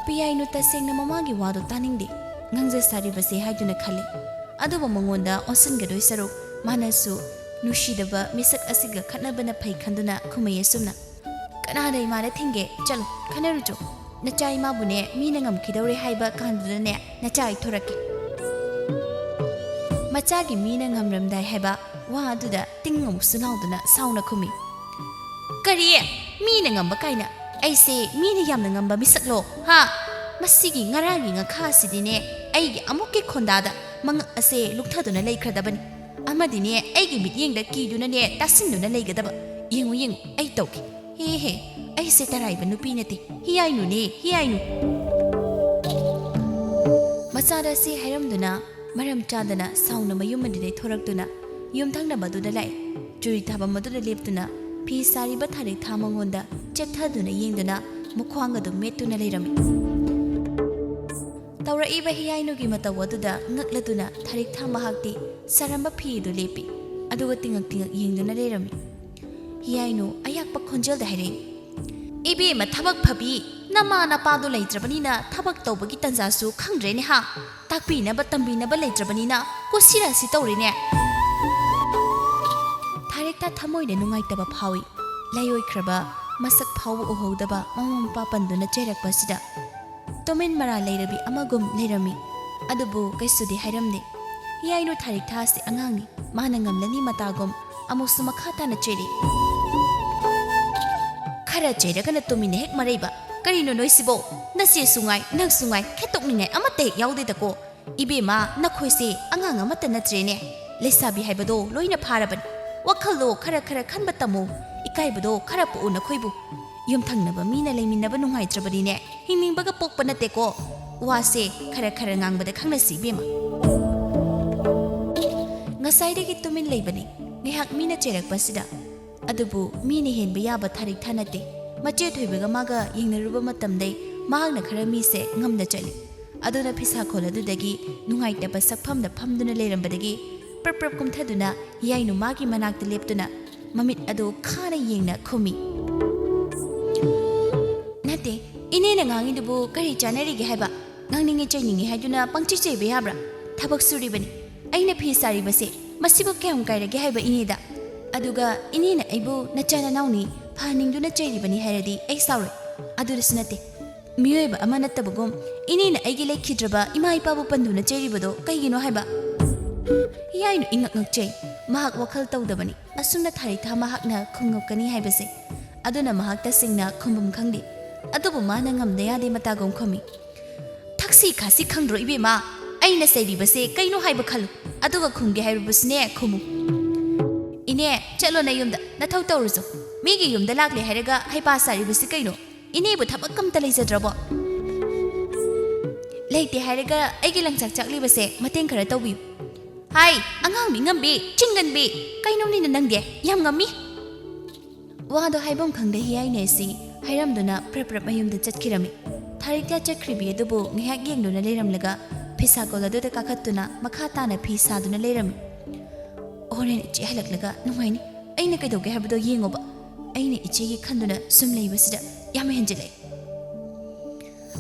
ꯄꯤꯌꯥꯏꯅꯨ ꯇꯁꯦꯡꯅ ꯃꯃꯥꯒꯤ ꯋꯥꯗꯣ ꯇꯥꯅꯤꯡꯗꯦ꯫ ꯉꯥꯡꯖ ꯁꯥꯔꯤꯕꯁꯦ ꯍꯥꯏꯗꯨꯅ ꯈꯜꯂꯤ꯫ ꯑꯗꯨꯕꯨ ꯃꯉꯣꯟꯗ ꯑꯣꯟꯁꯤꯟꯒꯗꯣꯏ ꯁꯔꯨꯛ ꯃꯥꯅꯁꯨ ꯅꯨꯡꯁꯤꯗꯕ ꯃꯤꯁꯛ ꯑꯁꯤꯒ ꯈꯠꯅꯕꯅ ꯐꯩ ꯈꯟꯗꯨꯅ ꯈꯨꯝꯃꯩ ꯑꯁꯨꯝꯅ, "ꯀꯅꯥꯅ ꯏꯃꯥꯗ ꯊꯤꯡꯒꯦ? ꯆꯠꯂꯣ, ꯈꯠꯅꯔꯨꯆꯣ꯫ ꯅꯆꯥ ꯏꯃꯥꯕꯨꯅꯦ ꯃꯤꯅ ꯉꯝꯈꯤꯗꯧꯔꯦ ꯍꯥꯏꯕ ꯀꯥꯟꯗꯨꯗꯅꯦ ꯅꯆꯥ ꯑꯩ ꯊꯣꯔꯛꯀꯦ꯫" ꯃꯆꯥꯒꯤ ꯃꯤꯅ ꯉꯝꯔꯝꯗꯥꯏ ꯍꯥꯏꯕ ꯋꯥ ꯑꯗꯨꯗ ꯇꯤꯡ ꯑꯃꯨꯛꯁꯨ ꯂꯥꯎꯗꯨꯅ ꯁꯥꯎꯅ ꯈꯨꯝꯃꯤ꯫ "ꯀꯔꯤ? ꯃꯤꯅ ꯉꯝꯕ ꯀꯥꯏꯅ? ꯑꯩꯁꯦ ꯃꯤꯅ ꯌꯥꯝꯅ ꯉꯝꯕ ꯃꯤꯁꯛꯂꯣ? ꯍꯥ? ꯃꯁꯤꯒꯤ ꯉꯔꯥꯡꯒꯤ ꯉꯥꯈꯥ ꯑꯁꯤꯗꯤꯅꯦ ꯑꯩꯒꯤ ꯑꯃꯨꯛꯀꯤ ꯈꯣꯟꯗꯥꯗ ꯃꯉꯛ ꯑꯁꯦ ꯂꯨꯞꯊꯗꯨꯅ ꯂꯩꯈ꯭ꯔꯗꯕꯅꯤ꯫ ꯑꯃꯗꯤꯅꯦ ꯑꯩꯒꯤ ꯃꯤꯠꯌꯦꯡꯗ ꯀꯤꯗꯨꯅꯅꯦ ꯇꯥꯁꯤꯟꯗꯨꯅ ꯂꯩꯒꯗꯕ꯫ ꯌꯦꯡꯉꯨ, ꯌꯦꯡꯉꯨ, ꯑꯩ ꯇꯧꯒꯦ꯫ ꯍꯦ ꯍꯦ, ꯑꯩꯁꯦ ꯇꯔꯥꯏꯕ ꯅꯨꯄꯤ ꯅꯠꯇꯦ, ꯍꯤꯌꯥꯏꯅꯨꯅꯦ, ꯍꯤꯌꯥꯏꯅꯨ꯫" ꯃꯆꯥꯗ ꯑꯁꯤ ꯍꯥꯏꯔꯝꯗꯨꯅ ꯃꯔꯝ ꯆꯥꯗꯅ ꯁꯥꯎꯅ ꯃꯌꯨꯝ ꯑꯗꯨꯗꯩ ꯊꯣꯔꯛꯇꯨꯅ ꯌꯨꯝꯊꯪꯅꯕ ꯑꯗꯨꯗ ꯂꯥꯛꯏ꯫ ꯆꯨꯔꯤ ꯊꯥꯐꯝ ꯑꯗꯨꯗ ꯂꯦꯞꯇꯨꯅ ꯐꯤ ꯁꯥꯔꯤꯕ ꯊꯥꯔꯤꯛꯊꯥ ꯃꯉꯣꯟꯗ ꯆꯦꯞꯊꯗꯨꯅ ꯌꯦꯡꯗꯨꯅ ꯃꯈ꯭ꯋꯥꯡ ꯑꯗꯨ ꯃꯦꯠꯇꯨꯅ ꯂꯩꯔꯝꯃꯤ꯫ ꯇꯧꯔꯛꯏꯕ ꯍꯤꯌꯥꯏꯅꯨꯒꯤ ꯃꯇꯧ ꯑꯗꯨꯗ ꯉꯛꯂꯗꯨꯅ ꯊꯥꯔꯤꯛꯊꯥ ꯃꯍꯥꯛꯇꯤ ꯁꯥꯔꯝꯕ ꯐꯤ ꯑꯗꯨ ꯂꯦꯞꯄꯤ, ꯑꯗꯨꯒ ꯇꯤꯉꯛ ꯇꯤꯉꯛ ꯌꯦꯡꯗꯨꯅ ꯂꯩꯔꯝꯃꯤ꯫ ꯍꯤꯌꯥꯏꯅꯨ ꯑꯌꯥꯛꯄ ꯈꯣꯟꯖꯦꯜꯗ ꯍꯥꯏꯔꯛꯏ, "ꯏꯕꯦꯝꯃ ꯊꯕꯛ ꯐꯕꯤ, ꯅꯃꯥ ꯅꯄꯥꯗꯣ ꯂꯩꯇ꯭ꯔꯕꯅꯤꯅ ꯊꯕꯛ ꯇꯧꯕꯒꯤ ꯇꯟꯖꯥꯁꯨ ꯈꯪꯗ꯭ꯔꯦꯅꯦ ꯍꯥ? ꯇꯥꯛꯄꯤꯅꯕ ꯇꯝꯕꯤꯅꯕ ꯂꯩꯇ꯭ꯔꯕꯅꯤꯅ ꯀꯨꯁꯤꯔꯥꯁꯤ ꯇꯧꯔꯦꯅꯦ꯫" ꯊꯥꯔꯤꯛꯊꯥ ꯊꯃꯣꯏꯗ ꯅꯨꯡꯉꯥꯏꯇꯕ ꯐꯥꯎꯏ꯫ ꯂꯥꯏꯑꯣꯏꯈ꯭ꯔꯕ, ꯃꯁꯛ ꯐꯥꯎꯕ ꯎꯍꯧꯗꯕ ꯃꯃꯥ ꯃꯄꯥ ꯄꯟꯗꯨꯅ ꯆꯩꯔꯛꯄ ꯑꯁꯤꯗ ꯇꯨꯃꯤꯟ ꯃꯔꯥ ꯂꯩꯔꯕꯤ ꯑꯃꯒꯨꯝ ꯂꯩꯔꯝꯃꯤ꯫ ꯑꯗꯨꯕꯨ ꯀꯩꯁꯨꯗꯤ ꯍꯥꯏꯔꯝꯗꯦ꯫ ꯍꯤꯌꯥꯏꯅꯨ ꯊꯥꯔꯤꯛꯊꯥ ꯑꯁꯤ ꯑꯉꯥꯡꯅꯤ, ꯃꯥꯅ ꯉꯝꯂꯅꯤ ꯃꯇꯥꯒꯨꯝ ꯑꯃꯨꯛꯁꯨ ꯃꯈꯥ ꯇꯥꯅ ꯆꯩꯔꯛꯏ꯫ ꯈꯔ ꯆꯩꯔꯒꯅ ꯇꯨꯃꯤꯟꯅ ꯍꯦꯛ ꯃꯔꯩꯕ꯫ "ꯀꯔꯤꯅꯣ ꯅꯣꯏꯁꯤꯕꯣ? ꯅꯆꯦꯁꯨ ꯉꯥꯏ, ꯅꯪꯁꯨ ꯉꯥꯏ, ꯈꯦꯠꯇꯣꯛꯅꯤꯡꯉꯥꯏ ꯑꯃꯠꯇ ꯍꯦꯛ ꯌꯥꯎꯗꯦꯗꯀꯣ꯫ ꯏꯕꯦꯝꯃ, ꯅꯈꯣꯏꯁꯦ ꯑꯉꯥꯡ ꯑꯃꯠꯇ ꯅꯠꯇ꯭ꯔꯦꯅꯦ꯫ ꯂꯩꯁꯥꯕꯤ ꯍꯥꯏꯕꯗꯣ ꯂꯣꯏꯅ ꯐꯥꯔꯕꯅꯤ꯫ ꯋꯥꯈꯜꯗꯣ ꯈꯔ ꯈꯔ ꯈꯟꯕ ꯇꯝꯃꯨ꯫ ꯏꯀꯥꯏꯕꯗꯣ ꯈꯔ ꯄꯣꯛꯎ ꯅꯈꯣꯏꯕꯨ꯫ ꯌꯨꯝꯊꯪꯅꯕ ꯃꯤꯅ ꯂꯩꯃꯤꯟꯅꯕ ꯅꯨꯡꯉꯥꯏꯇ꯭ꯔꯕꯅꯤꯅꯦ꯫ ꯍꯤꯡꯅꯤꯡꯕꯒ ꯄꯣꯛꯄ ꯅꯠꯇꯦꯀꯣ꯫ ꯋꯥꯁꯦ ꯈꯔ ꯈꯔ ꯉꯥꯡꯕꯗ ꯈꯪꯅꯁꯤ ꯏꯕꯦꯝꯃ꯫" ꯉꯁꯥꯏꯗꯒꯤ ꯇꯨꯃꯤꯟ ꯂꯩꯕꯅꯤ꯫ ꯉꯥꯏꯍꯥꯛ ꯃꯤꯅ ꯆꯩꯔꯛꯄꯁꯤꯗ꯫ ꯑꯗꯨꯕꯨ ꯃꯤꯅ ꯍꯦꯟꯕ ꯌꯥꯕ ꯊꯥꯔꯤꯛꯊꯥ ꯅꯠꯇꯦ꯫ ꯃꯆꯦ ꯊꯣꯏꯕꯒ ꯃꯥꯒ ꯌꯦꯡꯅꯔꯨꯕ ꯃꯇꯝꯗꯩ ꯃꯍꯥꯛꯅ ꯈꯔ ꯃꯤꯁꯦ ꯉꯝꯅ ꯆꯠꯂꯤ꯫ ꯑꯗꯨꯅ ꯐꯤꯁꯥꯈꯣꯜ ꯑꯗꯨꯗꯒꯤ ꯅꯨꯡꯉꯥꯏꯇꯕ ꯁꯛꯐꯝꯗ ꯐꯝꯗꯨꯅ ꯂꯩꯔꯝꯕꯗꯒꯤ ꯄ꯭ꯔꯞ ꯄ꯭ꯔꯞ ꯀꯨꯝꯊꯗꯨꯅ ꯌꯥꯏꯅꯨ ꯃꯥꯒꯤ ꯃꯅꯥꯛꯇ ꯂꯦꯞꯇꯨꯅ ꯃꯃꯤꯠ ꯑꯗꯨ ꯈꯥꯅ ꯌꯦꯡꯅ ꯈꯨꯝꯃꯤ꯫ "ꯅꯠꯇꯦ, ꯏꯅꯦꯅ ꯉꯥꯡꯉꯤꯗꯨꯕꯨ ꯀꯔꯤ ꯆꯥꯟꯅꯔꯤꯒꯦ ꯍꯥꯏꯕ? ꯉꯥꯡꯅꯤꯡꯉꯤ ꯆꯩꯅꯤꯡꯉꯤ ꯍꯥꯏꯗꯨꯅ ꯄꯪꯆꯩ ꯆꯩꯕ ꯌꯥꯕ꯭ꯔꯥ? ꯊꯕꯛ ꯁꯨꯔꯤꯕꯅꯤ꯫ ꯑꯩꯅ ꯐꯤ ꯁꯥꯔꯤꯕꯁꯦ ꯃꯁꯤꯕꯨ ꯀꯌꯥꯝ ꯀꯥꯏꯔꯒꯦ ꯍꯥꯏꯕ ꯏꯅꯦꯗ? ꯑꯗꯨꯒ ꯏꯅꯦꯅ ꯑꯩꯕꯨ ꯅꯆꯥ ꯅꯅꯥꯎꯅꯤ ꯐꯍꯟꯅꯤꯡꯗꯨꯅ ꯆꯩꯔꯤꯕꯅꯤ ꯍꯥꯏꯔꯗꯤ ꯑꯩ ꯁꯥꯎꯔꯣꯏ꯫ ꯑꯗꯨꯗꯁꯨ ꯅꯠꯇꯦ, ꯃꯤꯑꯣꯏꯕ ꯑꯃ ꯅꯠꯇꯕꯒꯨꯝ ꯏꯅꯦꯅ ꯑꯩꯒꯤ ꯂꯩꯈꯤꯗ꯭ꯔꯕ ꯏꯃꯥ ꯏꯄꯥꯕꯨ ꯄꯟꯗꯨꯅ ꯆꯩꯔꯤꯕꯗꯣ ꯀꯩꯒꯤꯅꯣ ꯍꯥꯏꯕ?" ꯌꯥꯏꯅꯨ ꯏꯉꯛ ꯉꯛꯆꯩ꯫ ꯃꯍꯥꯛ ꯋꯥꯈꯜ ꯇꯧꯗꯕꯅꯤ꯫ ꯑꯁꯨꯝꯅ ꯊꯥꯔꯤꯛꯊꯥ ꯃꯍꯥꯛꯅ ꯈꯨꯝꯉꯛꯀꯅꯤ ꯍꯥꯏꯕꯁꯦ꯫ ꯑꯗꯨꯅ ꯃꯍꯥꯛ ꯇꯁꯦꯡꯅ ꯈꯨꯝꯐꯝ ꯈꯪꯗꯦ꯫ ꯑꯗꯨꯕꯨ ꯃꯥꯅ ꯉꯝꯗ ꯌꯥꯗꯦ ꯃꯇꯥꯒꯨꯝ ꯈꯨꯝꯃꯤ꯫ "ꯊꯛꯁꯤ ꯈꯥꯁꯤ ꯈꯪꯗ꯭ꯔꯣ ꯏꯕꯦꯝꯃ? ꯑꯩꯅ ꯆꯩꯔꯤꯕꯁꯦ ꯀꯩꯅꯣ ꯍꯥꯏꯕ ꯈꯜꯂꯨ, ꯑꯗꯨꯒ ꯈꯨꯝꯒꯦ ꯍꯥꯏꯔꯨꯕꯁꯨꯅꯦ ꯈꯨꯝꯃꯨ꯫ ꯏꯅꯦ, ꯆꯠꯂꯣ ꯅꯌꯨꯝꯗ, ꯅꯊꯧ ꯇꯧꯔꯨꯆꯣ꯫ ꯃꯤꯒꯤ ꯌꯨꯝꯗ ꯂꯥꯛꯂꯦ ꯍꯥꯏꯔꯒ ꯍꯩꯄꯥ ꯁꯥꯔꯤꯕꯁꯤ ꯀꯩꯅꯣ? ꯏꯅꯦꯕꯨ ꯊꯕꯛ ꯑꯝꯇ ꯂꯩꯖꯗ꯭ꯔꯕꯣ? ꯂꯩꯇꯦ ꯍꯥꯏꯔꯒ ꯑꯩꯒꯤ ꯂꯪꯆꯥꯛ ꯆꯥꯛꯂꯤꯕꯁꯦ ꯃꯇꯦꯡ ꯈꯔ ꯇꯧꯕꯤꯌꯨ꯫ ꯍꯥꯏ, ꯑꯉꯥꯡ ꯃꯤ ꯉꯝꯕꯤ, ꯆꯤꯡꯒꯟꯕꯤ, ꯀꯩꯅꯣꯝꯅꯤꯅ ꯅꯪꯗꯤ, ꯌꯥꯝ ꯉꯝꯃꯤ꯫" ꯋꯥꯗꯣ ꯍꯥꯏꯐꯝ ꯈꯪꯗꯦ ꯍꯤꯌꯥꯏꯅꯦ ꯑꯁꯤ ꯍꯥꯏꯔꯝꯗꯨꯅ ꯄ꯭ꯔꯞ ꯄ꯭ꯔꯞ ꯃꯌꯨꯝꯗ ꯆꯠꯈꯤꯔꯝꯃꯤ꯫ ꯊꯥꯔꯤꯛꯊꯥ ꯆꯠꯈ꯭ꯔꯤꯕꯤ ꯑꯗꯨꯕꯨ ꯉꯥꯏꯍꯥꯛ ꯌꯦꯡꯗꯨꯅ ꯂꯩꯔꯝꯂꯒ ꯐꯤꯁꯥꯀꯣꯜ ꯑꯗꯨꯗ ꯀꯥꯈꯠꯇꯨꯅ ꯃꯈꯥ ꯇꯥꯅ ꯐꯤ ꯁꯥꯗꯨꯅ ꯂꯩꯔꯝꯃꯤ꯫ "ꯍꯣꯔꯦꯟ ꯏꯆꯦ ꯍꯜꯂꯛꯂꯒ ꯅꯨꯡꯉꯥꯏꯅꯤ꯫ ꯑꯩꯅ ꯀꯩꯗꯧꯒꯦ ꯍꯥꯏꯕꯗꯣ ꯌꯦꯡꯉꯣꯕ꯫ ꯑꯩꯅ ꯏꯆꯦꯒꯤ ꯈꯟꯗꯨꯅ ꯁꯨꯝ ꯂꯩꯕꯁꯤꯗ ꯌꯥꯝ ꯍꯦꯟꯖꯤꯜꯂꯛꯑꯦ꯫"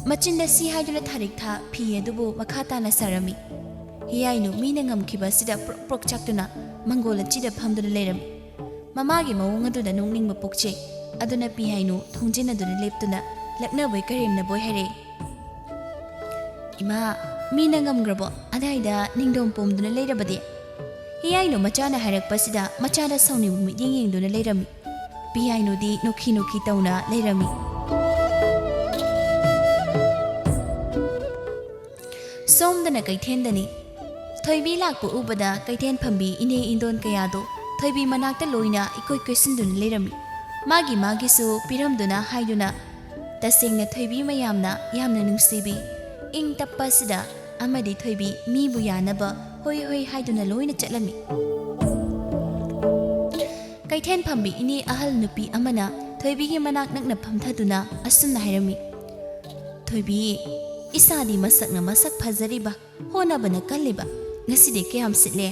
ꯃꯆꯤꯟꯗ ꯁꯤ ꯍꯥꯏꯗꯨꯅ ꯊꯥꯔꯤꯛꯊꯥ ꯐꯤ ꯑꯗꯨꯕꯨ ꯃꯈꯥ ꯇꯥꯅ ꯁꯥꯔꯝꯃꯤ꯫ ꯍꯤꯌꯥꯏꯅꯨ ꯃꯤꯅ ꯉꯝꯈꯤꯕ ꯑꯁꯤꯗ ꯄ꯭ꯔꯣꯛ ꯄ꯭ꯔꯣꯛ ꯆꯥꯛꯇꯨꯅ ꯃꯪꯒꯣꯜ ꯑꯆꯤꯗ ꯐꯝꯗꯨꯅ ꯂꯩꯔꯝꯃꯤ꯫ ꯃꯃꯥꯒꯤ ꯃꯑꯣꯡ ꯑꯗꯨꯗ ꯅꯣꯛꯅꯤꯡꯕ ꯄꯣꯛꯆꯩ꯫ ꯑꯗꯨꯅ ꯄꯤꯌꯥꯏꯅꯨ ꯊꯣꯡꯖꯤꯟ ꯑꯗꯨꯗ ꯂꯦꯞꯇꯨꯅ ꯂꯛꯅꯕꯣꯏ ꯀꯔꯦꯝꯅꯕꯣꯏ ꯍꯥꯏꯔꯛꯏ꯫ "ꯏꯃꯥ, ꯃꯤꯅ ꯉꯝꯈ꯭ꯔꯕꯣ? ꯑꯗꯥꯏꯗ ꯅꯤꯡꯗꯣꯝ ꯄꯣꯝꯗꯨꯅ ꯂꯩꯔꯕꯗꯤ?" ꯍꯤꯌꯥꯏꯅꯨ ꯃꯆꯥꯅ ꯍꯥꯏꯔꯛꯄꯁꯤꯗ ꯃꯆꯥꯗ ꯁꯥꯎꯅꯤꯡꯕ ꯃꯤꯠꯌꯦꯡ ꯌꯦꯡꯗꯨꯅ ꯂꯩꯔꯝꯃꯤ꯫ ꯄꯤꯌꯥꯏꯅꯨꯗꯤ ꯅꯣꯛꯈꯤ ꯅꯣꯛꯈꯤ ꯇꯧꯅ ꯂꯩꯔꯝꯃꯤ꯫ ꯁꯣꯝꯗꯅ ꯀꯩꯊꯦꯜꯗꯅꯤ꯫ ꯊꯣꯏꯕꯤ ꯂꯥꯛꯄ ꯎꯕꯗ ꯀꯩꯊꯦꯜ ꯐꯝꯕꯤ ꯏꯅꯦ ꯏꯟꯗꯣꯟ ꯀꯌꯥꯗꯣ ꯊꯣꯏꯕꯤ ꯃꯅꯥꯛꯇ ꯂꯣꯏꯅ ꯏꯀꯣꯏ ꯀꯣꯏꯁꯤꯟꯗꯨꯅ ꯂꯩꯔꯝꯃꯤ꯫ ꯃꯥꯒꯤ ꯃꯥꯒꯤꯁꯨ ꯄꯤꯔꯝꯗꯨꯅ ꯍꯥꯏꯗꯨꯅ, ꯇꯁꯦꯡꯅ ꯊꯣꯏꯕꯤ ꯃꯌꯥꯝꯅ ꯌꯥꯝꯅ ꯅꯨꯡꯁꯤꯕꯤ, ꯏꯪ ꯇꯞꯄ ꯑꯁꯤꯗ ꯑꯃꯗꯤ ꯊꯣꯏꯕꯤ ꯃꯤꯕꯨ ꯌꯥꯅꯕ ꯍꯣꯏ ꯍꯣꯏ ꯍꯥꯏꯗꯨꯅ ꯂꯣꯏꯅ ꯆꯠꯂꯝꯃꯤ꯫ ꯀꯩꯊꯦꯜ ꯐꯝꯕꯤ ꯏꯅꯦ ꯑꯍꯜ ꯅꯨꯄꯤ ꯑꯃꯅ ꯊꯣꯏꯕꯤꯒꯤ ꯃꯅꯥꯛ ꯅꯛꯅ ꯐꯝꯊꯗꯨꯅ ꯑꯁꯨꯝꯅ ꯍꯥꯏꯔꯝꯃꯤ, "ꯊꯣꯏꯕꯤ, ꯏꯆꯥꯗꯤ ꯃꯁꯛꯅ ꯃꯁꯛ ꯐꯖꯔꯤꯕ, ꯍꯣꯠꯅꯕꯅ ꯀꯜꯂꯤꯕ, ꯉꯁꯤꯗꯤ ꯀꯌꯥꯝ ꯁꯤꯠꯂꯦ?"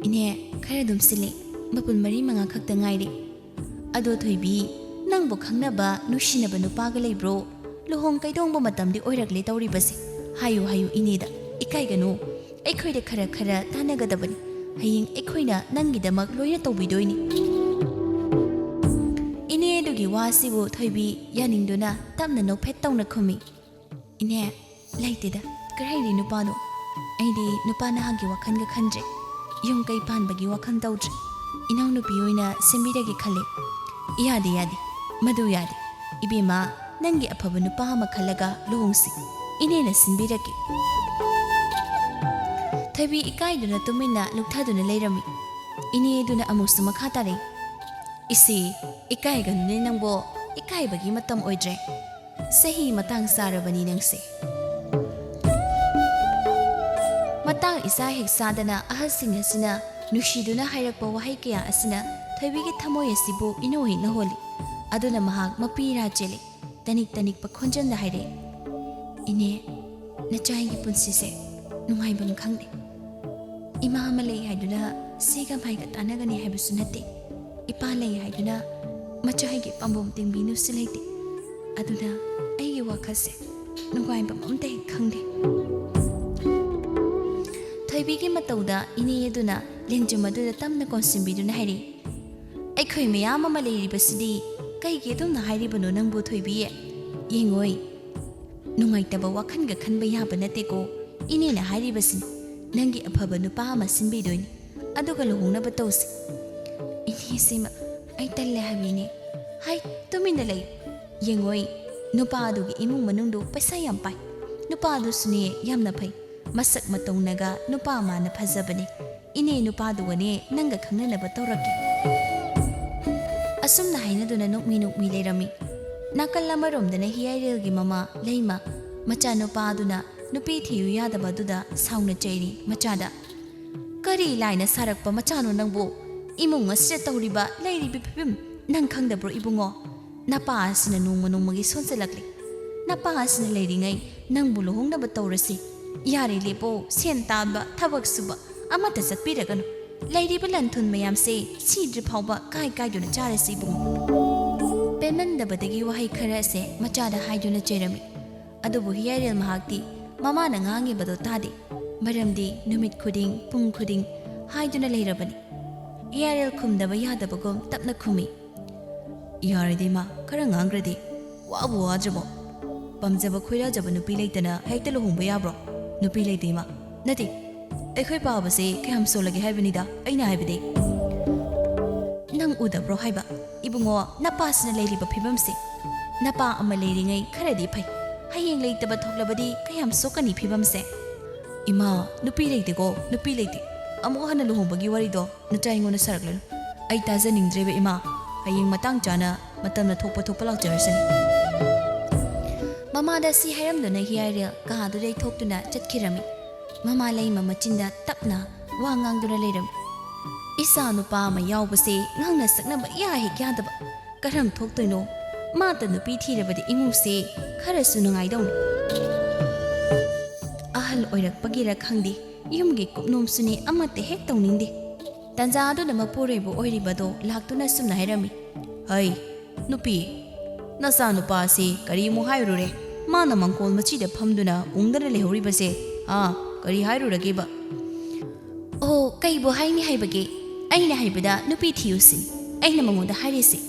"ꯏꯅꯦ, ꯈꯔ ꯑꯗꯨꯝ ꯁꯤꯠꯂꯦ, ꯃꯄꯨꯟ ꯃꯔꯤ ꯃꯉꯥ ꯈꯛꯇ ꯉꯥꯏꯔꯦ꯫ ꯑꯗꯣ ꯊꯣꯏꯕꯤ, ꯅꯪꯕꯨ ꯈꯪꯅꯕ ꯅꯨꯡꯁꯤꯅꯕ ꯅꯨꯄꯥꯒ ꯂꯩꯕ꯭ꯔꯣ? ꯂꯨꯍꯣꯡ ꯀꯩꯗꯣꯡꯕ ꯃꯇꯝꯗꯤ ꯑꯣꯏꯔꯛꯂꯦ ꯇꯧꯔꯤꯕꯁꯦ꯫ ꯍꯥꯏꯌꯨ ꯍꯥꯏꯌꯨ ꯏꯅꯦꯗ, ꯏꯀꯥꯏꯒꯅꯨ꯫ ꯑꯩꯈꯣꯏꯗ ꯈꯔ ꯈꯔ ꯇꯥꯟꯅꯒꯗꯕꯅꯤ꯫ ꯍꯌꯦꯡ ꯑꯩꯈꯣꯏꯅ ꯅꯪꯒꯤꯗꯃꯛ ꯂꯣꯏꯅ ꯇꯧꯕꯤꯗꯣꯏꯅꯤ꯫" ꯏꯅꯦ ꯑꯗꯨꯒꯤ ꯋꯥꯁꯤꯕꯨ ꯊꯣꯏꯕꯤ ꯌꯥꯅꯤꯡꯗꯨꯅ ꯇꯞꯅ ꯅꯣꯛꯐꯦꯠ ꯇꯧꯅ ꯈꯨꯝꯃꯤ, "ꯏꯅꯦ, ꯂꯩꯇꯦꯗ, ꯀꯔꯥꯏꯗꯩ ꯅꯨꯄꯥꯅꯣ? ꯑꯩꯗꯤ ꯅꯨꯄꯥ ꯅꯍꯥꯒꯤ ꯋꯥꯈꯜꯒ ꯈꯟꯗ꯭ꯔꯦ꯫ ꯌꯨꯝ ꯀꯩ ꯄꯥꯟꯕꯒꯤ ꯋꯥꯈꯜ ꯇꯧꯗ꯭ꯔꯦ꯫ ꯏꯅꯥꯎꯅꯨꯄꯤ ꯑꯣꯏꯅ ꯁꯦꯝꯕꯤꯔꯒꯦ ꯈꯜꯂꯦ꯫" "ꯌꯥꯗꯦ, ꯌꯥꯗꯦ, ꯃꯗꯨ ꯌꯥꯗꯦ꯫ ꯏꯕꯦꯝꯃ, ꯅꯪꯒꯤ ꯑꯐꯕ ꯅꯨꯄꯥ ꯑꯃ ꯈꯜꯂꯒ ꯂꯨꯍꯣꯡꯁꯤ꯫ ꯏꯅꯦꯅ ꯁꯤꯟꯕꯤꯔꯒꯦ꯫" ꯊꯣꯏꯕꯤ ꯏꯀꯥꯏꯗꯨꯅ ꯇꯨꯃꯤꯟꯅ ꯂꯨꯞꯊꯗꯨꯅ ꯂꯩꯔꯝꯃꯤ꯫ ꯏꯅꯦꯗꯨꯅ ꯑꯃꯨꯛꯁꯨ ꯃꯈꯥ ꯇꯥꯔꯛꯏ, "ꯏꯁꯤ, ꯏꯀꯥꯏꯒꯅꯨꯅꯦ ꯅꯪꯕꯣ, ꯏꯀꯥꯏꯕꯒꯤ ꯃꯇꯝ ꯑꯣꯏꯗ꯭ꯔꯦ꯫ ꯆꯍꯤ ꯃꯇꯥꯡ ꯆꯥꯔꯕꯅꯤ ꯅꯪꯁꯦ꯫" ꯃꯇꯥꯡ ꯏꯆꯥ ꯍꯦꯛ ꯆꯥꯗꯅ ꯑꯍꯜꯁꯤꯡ ꯑꯁꯤꯅ ꯅꯨꯡꯁꯤꯗꯨꯅ ꯍꯥꯏꯔꯛꯄ ꯋꯥꯍꯩ ꯀꯌꯥ ꯑꯁꯤꯅ ꯊꯣꯏꯕꯤꯒꯤ ꯊꯃꯣꯏ ꯑꯁꯤꯕꯨ ꯏꯅꯧ ꯍꯦꯛꯅ ꯍꯣꯜꯂꯤ꯫ ꯑꯗꯨꯅ ꯃꯍꯥꯛ ꯃꯄꯤ ꯏꯔꯥ ꯆꯦꯜꯂꯤ꯫ ꯇꯅꯤꯛ ꯇꯅꯤꯛꯄ ꯈꯣꯟꯖꯦꯜꯗ ꯍꯥꯏꯔꯛꯏ, "ꯏꯅꯦ, ꯅꯆꯥ ꯑꯩꯒꯤ ꯄꯨꯟꯁꯤꯁꯦ ꯅꯨꯡꯉꯥꯏꯐꯝ ꯈꯪꯗꯦ꯫ ꯏꯃꯥ ꯑꯃ ꯂꯩ ꯍꯥꯏꯗꯨꯅ ꯁꯤꯒ ꯃꯥꯏꯒ ꯇꯥꯟꯅꯒꯅꯤ ꯍꯥꯏꯕꯁꯨ ꯅꯠꯇꯦ꯫ ꯏꯄꯥ ꯂꯩ ꯍꯥꯏꯗꯨꯅ ꯃꯆꯥ ꯑꯩꯒꯤ ꯄꯥꯝꯕꯣꯝ ꯇꯤꯡꯕꯤꯅꯨꯁꯨ ꯂꯩꯇꯦ꯫ ꯑꯗꯨꯅ ꯑꯩꯒꯤ ꯋꯥꯈꯜꯁꯦ ꯅꯨꯡꯉꯥꯏꯐꯝ ꯑꯝꯇ ꯍꯦꯛ ꯈꯪꯗꯦ꯫" ꯊꯣꯏꯕꯤꯒꯤ ꯃꯇꯧꯗ ꯏꯅꯦ ꯑꯗꯨꯅ ꯂꯦꯡꯖꯨꯝ ꯑꯗꯨꯗ ꯇꯞꯅ ꯀꯣꯟꯁꯤꯟꯕꯤꯗꯨꯅ ꯍꯥꯏꯔꯛꯏ, "ꯑꯩꯈꯣꯏ ꯃꯌꯥꯝ ꯑꯃ ꯂꯩꯔꯤꯕꯁꯤꯗꯤ ꯀꯩꯒꯤ ꯑꯗꯨꯝꯅ ꯍꯥꯏꯔꯤꯕꯅꯣ ꯅꯪꯕꯨ ꯊꯣꯏꯕꯤ? ꯌꯦꯡꯉꯣꯏ, ꯅꯨꯡꯉꯥꯏꯇꯕ ꯋꯥꯈꯜꯒ ꯈꯟꯕ ꯌꯥꯕ ꯅꯠꯇꯦꯀꯣ꯫ ꯏꯅꯦꯅ ꯍꯥꯏꯔꯤꯕꯁꯤꯅꯤ, ꯅꯪꯒꯤ ꯑꯐꯕ ꯅꯨꯄꯥ ꯑꯃ ꯁꯤꯟꯕꯤꯗꯣꯏꯅꯤ, ꯑꯗꯨꯒ ꯂꯨꯍꯣꯡꯅꯕ ꯇꯧꯁꯤ꯫" "ꯏꯅꯦꯁꯤꯃ ꯑꯩ ꯇꯜꯂꯦ ꯍꯥꯏꯕꯅꯦ꯫ ꯍꯥꯏ, ꯇꯨꯃꯤꯟꯅ ꯂꯩ꯫ ꯌꯦꯡꯉꯣꯏ, ꯅꯨꯄꯥ ꯑꯗꯨꯒꯤ ꯏꯃꯨꯡ ꯃꯅꯨꯡꯗꯨ ꯄꯩꯁꯥ ꯌꯥꯝ ꯄꯥꯏ꯫ ꯅꯨꯄꯥ ꯑꯗꯨꯁꯨꯅꯦ ꯌꯥꯝꯅ ꯐꯩ꯫ ꯃꯁꯛ ꯃꯇꯧꯅꯒ ꯅꯨꯄꯥ ꯃꯥꯅ ꯐꯖꯕꯅꯦ꯫ ꯏꯅꯦ ꯅꯨꯄꯥꯗꯨꯒꯅꯦ ꯅꯪꯒ ꯈꯪꯅꯅꯕ ꯇꯧꯔꯛꯀꯦ꯫ ꯑꯁꯨꯝꯅ ꯍꯥꯏꯅꯗꯨꯅ ꯅꯣꯛꯃꯤ ꯅꯣꯛꯃꯤ ꯂꯩꯔꯝꯃꯤ꯫ ꯅꯥꯀꯜ ꯑꯃꯔꯣꯝꯗꯅ ꯍꯤꯌꯥꯏꯔꯦꯜꯒꯤ ꯃꯃꯥ ꯂꯩꯃ ꯃꯆꯥꯅꯨꯄꯥ ꯑꯗꯨꯅ ꯅꯨꯄꯤ ꯊꯤꯌꯨ ꯌꯥꯗꯕ ꯑꯗꯨꯗ ꯁꯥꯎꯅ ꯆꯩꯔꯤ ꯃꯆꯥꯗ꯫ "ꯀꯔꯤ ꯂꯥꯏꯅ ꯁꯥꯔꯛꯄ ꯃꯆꯥꯅꯣ ꯅꯪꯕꯨ? ꯏꯃꯨꯡ ꯑꯁꯤꯗ ꯇꯧꯔꯤꯕ ꯂꯩꯔꯤꯕ ꯐꯤꯕꯝ ꯅꯪ ꯈꯪꯗꯕ꯭ꯔꯣ ꯏꯕꯨꯡꯉꯣ? ꯅꯄꯥ ꯑꯁꯤꯅ ꯅꯣꯡꯃ ꯅꯣꯡꯃꯒꯤ ꯁꯣꯟꯖꯜꯂꯛꯂꯤ꯫ ꯅꯄꯥ ꯑꯁꯤꯅ ꯂꯩꯔꯤꯉꯩ ꯅꯪꯕꯨ ꯂꯨꯍꯣꯡꯅꯕ ꯇꯧꯔꯁꯤ꯫ ꯌꯥꯔꯦ ꯂꯦꯞꯄꯣ, ꯁꯦꯟ ꯇꯥꯟꯕ, ꯊꯕꯛ ꯁꯨꯕ ꯑꯃꯠꯇ ꯆꯠꯄꯤꯔꯒꯅꯨ꯫ ꯂꯩꯔꯤꯕ ꯂꯟ ꯊꯨꯝ ꯃꯌꯥꯝꯁꯦ ꯁꯤꯗ꯭ꯔꯤ ꯐꯥꯎꯕ ꯀꯥꯏ ꯀꯥꯏꯗꯨꯅ ꯆꯥꯔꯁꯤ ꯏꯕꯨꯡꯉꯣ꯫" ꯄꯦꯟꯃꯟꯗꯕꯗꯒꯤ ꯋꯥꯍꯩ ꯈꯔ ꯑꯁꯦ ꯃꯆꯥꯗ ꯍꯥꯏꯗꯨꯅ ꯆꯩꯔꯝꯃꯤ꯫ ꯑꯗꯨꯕꯨ ꯍꯤꯌꯥꯏꯔꯦꯜ ꯃꯍꯥꯛꯇꯤ ꯃꯃꯥꯅ ꯉꯥꯡꯉꯤꯕꯗꯣ ꯇꯥꯗꯦ꯫ ꯃꯔꯝꯗꯤ ꯅꯨꯃꯤꯠ ꯈꯨꯗꯤꯡ, ꯄꯨꯡ ꯈꯨꯗꯤꯡ ꯍꯥꯏꯗꯨꯅ ꯂꯩꯔꯕꯅꯤ꯫ ꯍꯤꯌꯥꯏꯔꯦꯜ ꯈꯨꯝꯗꯕ ꯌꯥꯗꯕꯒꯨꯝ ꯇꯞꯅ ꯈꯨꯝꯃꯤ꯫ "ꯌꯥꯔꯦꯗ ꯏꯃꯥ, ꯈꯔ ꯉꯥꯡꯈ꯭ꯔꯗꯤ꯫ ꯋꯥꯕꯨ ꯋꯥꯗ꯭ꯔꯕꯣ? ꯄꯥꯝꯖꯕ ꯈꯣꯏꯔꯥꯖꯕ ꯅꯨꯄꯤ ꯂꯩꯇꯅ ꯍꯦꯛꯇ ꯂꯨꯍꯣꯡꯕ ꯌꯥꯕ꯭ꯔꯣ? ꯅꯨꯄꯤ ꯂꯩꯇꯦ ꯏꯃꯥ꯫ ꯅꯠꯇꯦ, ꯑꯩꯈꯣꯏ ꯄꯥꯕꯁꯦ ꯀꯌꯥꯝ ꯁꯣꯜꯂꯒꯦ ꯍꯥꯏꯕꯅꯤꯗ, ꯑꯩꯅ ꯍꯥꯏꯕꯗꯤ꯫" "ꯅꯪ ꯎꯗꯕ꯭ꯔꯣ ꯍꯥꯏꯕ? ꯏꯕꯨꯡꯉꯣ, ꯅꯄꯥꯁꯤꯅ ꯂꯩꯔꯤꯕ ꯐꯤꯕꯝꯁꯦ꯫ ꯅꯄꯥ ꯑꯃ ꯂꯩꯔꯤꯉꯩ ꯈꯔꯗꯤ ꯐꯩ꯫ ꯍꯌꯦꯡ ꯂꯩꯇꯕ ꯊꯣꯛꯂꯕꯗꯤ ꯀꯌꯥꯝ ꯁꯣꯛꯀꯅꯤ ꯐꯤꯕꯝꯁꯦ?" "ꯏꯃꯥ, ꯅꯨꯄꯤ ꯂꯩꯇꯦꯀꯣ, ꯅꯨꯄꯤ ꯂꯩꯇꯦ꯫ ꯑꯃꯨꯛ ꯍꯟꯅ ꯂꯨꯍꯣꯡꯕꯒꯤ ꯋꯥꯔꯤꯗꯣ ꯅꯆꯥ ꯑꯩꯉꯣꯟꯗ ꯁꯥꯔꯛꯂꯅꯨ꯫ ꯑꯩ ꯇꯥꯖꯅꯤꯡꯗ꯭ꯔꯦꯕ ꯏꯃꯥ꯫ ꯍꯌꯦꯡ ꯃꯇꯥꯡ ꯆꯥꯅ ꯃꯇꯝꯅ ꯊꯣꯛꯄ ꯊꯣꯛꯄ ꯂꯥꯛꯆꯔꯁꯅꯤ꯫" ꯃꯃꯥꯗ ꯁꯤ ꯍꯥꯏꯔꯝꯗꯨꯅ ꯍꯤꯌꯥꯏꯔꯦꯜ ꯀꯥꯗꯨꯗꯩ ꯊꯣꯛꯇꯨꯅ ꯆꯠꯈꯤꯔꯝꯃꯤ꯫ ꯃꯃꯥ ꯂꯩꯃ ꯃꯆꯤꯟꯗ ꯇꯞꯅ ꯋꯥ ꯉꯥꯡꯗꯨꯅ ꯂꯩꯔꯝꯃꯤ꯫ "ꯏꯆꯥ ꯅꯨꯄꯥ ꯑꯃ ꯌꯥꯎꯕꯁꯦ ꯉꯥꯡꯅ ꯁꯛꯅꯕ ꯏꯌꯥ ꯍꯦꯛ ꯌꯥꯗꯕ꯫ ꯀꯔꯝ ꯊꯣꯛꯇꯣꯏꯅꯣ? ꯃꯥꯇ ꯅꯨꯄꯤ ꯊꯤꯔꯕꯗꯤ ꯏꯃꯨꯡꯁꯦ ꯈꯔꯁꯨ ꯅꯨꯡꯉꯥꯏꯗꯧꯅꯤ꯫" ꯑꯍꯜ ꯑꯣꯏꯔꯛꯄꯒꯤꯔ ꯈꯪꯗꯦ, ꯌꯨꯝꯒꯤ ꯀꯨꯞꯅꯣꯝꯁꯨꯅꯤ ꯑꯃꯠꯇ ꯍꯦꯛ ꯇꯧꯅꯤꯡꯗꯦ꯫ ꯇꯟꯖꯥ ꯑꯗꯨꯗ ꯃꯄꯨꯔꯣꯏꯕ ꯑꯣꯏꯔꯤꯕꯗꯣ ꯂꯥꯛꯇꯨꯅ ꯁꯨꯝꯅ ꯍꯥꯏꯔꯝꯃꯤ꯫ "ꯍꯩ, ꯅꯨꯄꯤ, ꯅꯆꯥꯅꯨꯄꯥꯁꯤ ꯀꯔꯤꯃꯨꯛ ꯍꯥꯏꯔꯨꯔꯦ? ꯃꯥꯅ ꯃꯪꯀꯣꯜ ꯃꯆꯤꯗ ꯐꯝꯗꯨꯅ ꯎꯪꯗꯅ ꯂꯩꯍꯧꯔꯤꯕꯁꯦ, ꯑꯥ, ꯀꯔꯤ ꯍꯥꯏꯔꯨꯔꯒꯦꯕ?" "ꯑꯣ, ꯀꯩꯕꯨ ꯍꯥꯏꯅꯤ ꯍꯥꯏꯕꯒꯦ? ꯑꯩꯅ ꯍꯥꯏꯕꯗ ꯅꯨꯄꯤ ꯊꯤꯌꯨ ꯁꯤꯅꯤ ꯑꯩꯅ ꯃꯉꯣꯟꯗ ꯍꯥꯏꯔꯤꯁꯤ꯫"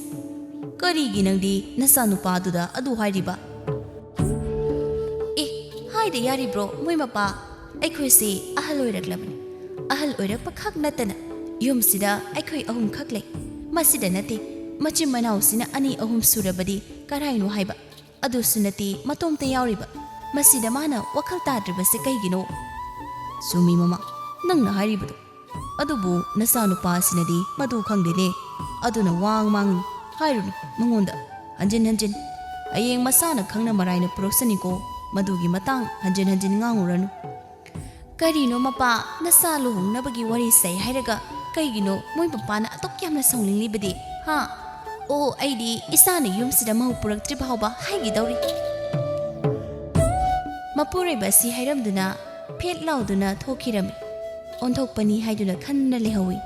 "ꯀꯔꯤꯒꯤ ꯅꯪꯗꯤ ꯅꯆꯥꯅꯨꯄꯥꯗꯨꯗ ꯑꯗꯨ ꯍꯥꯏꯔꯤꯕ?" "ꯑꯦ, ꯍꯥꯏꯗ ꯌꯥꯔꯤꯕ꯭ꯔꯣ ꯃꯣꯏ ꯃꯄꯥ? ꯑꯩꯈꯣꯏꯁꯤ ꯑꯍꯜ ꯑꯣꯏꯔꯛꯂꯕꯅꯤ꯫ ꯑꯍꯜ ꯑꯣꯏꯔꯛꯄ ꯈꯛ ꯅꯠꯇꯅ ꯌꯨꯝꯁꯤꯗ ꯑꯩꯈꯣꯏ ꯑꯍꯨꯝꯈꯛ ꯂꯩ꯫ "ꯃꯁꯤꯗ ꯅꯠꯇꯦ, ꯃꯆꯤꯟ ꯃꯅꯥꯎꯁꯤꯅ ꯑꯅꯤ ꯑꯍꯨꯝ ꯁꯨꯔꯕꯗꯤ ꯀꯔꯥꯏꯅꯣ ꯍꯥꯏꯕ, ꯑꯗꯨꯁꯨ ꯅꯠꯇꯦ ꯃꯇꯣꯝꯇ ꯌꯥꯎꯔꯤꯕ꯫ ꯃꯁꯤꯗ ꯃꯥꯅ ꯋꯥꯈꯜ ꯇꯥꯗ꯭ꯔꯤꯕꯁꯦ ꯀꯩꯒꯤꯅꯣ?" "ꯆꯨꯝꯃꯤ ꯃꯃꯥ, ꯅꯪꯅ ꯍꯥꯏꯔꯤꯕꯗꯣ꯫ ꯑꯗꯨꯕꯨ ꯅꯆꯥꯅꯨꯄꯥ ꯑꯁꯤꯅꯗꯤ ꯃꯗꯨ ꯈꯪꯗꯦꯅꯦ꯫ ꯑꯗꯨꯅ ꯋꯥ ꯃꯥꯡꯅꯨ, ꯍꯥꯏꯔꯨꯅꯨ ꯃꯉꯣꯟꯗ ꯍꯟꯖꯤꯟ ꯍꯟꯖꯤꯟ꯫ ꯍꯌꯦꯡ ꯃꯁꯥꯅ ꯈꯪꯅ ꯃꯔꯥꯏꯅ ꯄꯨꯔꯛꯁꯅꯤꯀꯣ꯫ ꯃꯗꯨꯒꯤ ꯃꯇꯥꯡ ꯍꯟꯖꯤꯟ ꯍꯟꯖꯤꯟ ꯉꯥꯡꯉꯨꯔꯅꯨ꯫" "ꯀꯔꯤꯅꯣ ꯃꯄꯥ, ꯅꯆꯥ ꯂꯨꯍꯣꯡꯅꯕꯒꯤ ꯋꯥꯔꯤ ꯁꯥꯏ ꯍꯥꯏꯔꯒ ꯀꯩꯒꯤꯅꯣ ꯃꯣꯏ ꯃꯄꯥꯅ ꯑꯗꯨꯛ ꯌꯥꯝꯅ ꯁꯥꯎꯅꯤꯡꯂꯤꯕꯗꯤ? ꯍꯥ? ꯑꯣ, ꯑꯩꯗꯤ ꯏꯆꯥꯅ ꯌꯨꯝꯁꯤꯗ ꯃꯧ ꯄꯨꯔꯛꯇ꯭ꯔꯤ ꯐꯥꯎꯕ ꯍꯥꯏꯒꯤꯗꯧꯔꯤ꯫" ꯃꯄꯨꯔꯣꯏꯕ ꯑꯁꯤ ꯍꯥꯏꯔꯝꯗꯨꯅ ꯐꯦꯠ ꯂꯥꯎꯗꯨꯅ ꯊꯣꯛꯈꯤꯔꯝꯃꯤ꯫ ꯑꯣꯟꯊꯣꯛꯄꯅꯤ ꯍꯥꯏꯗꯨꯅ ꯈꯟꯅ ꯂꯩꯍꯧꯏ꯫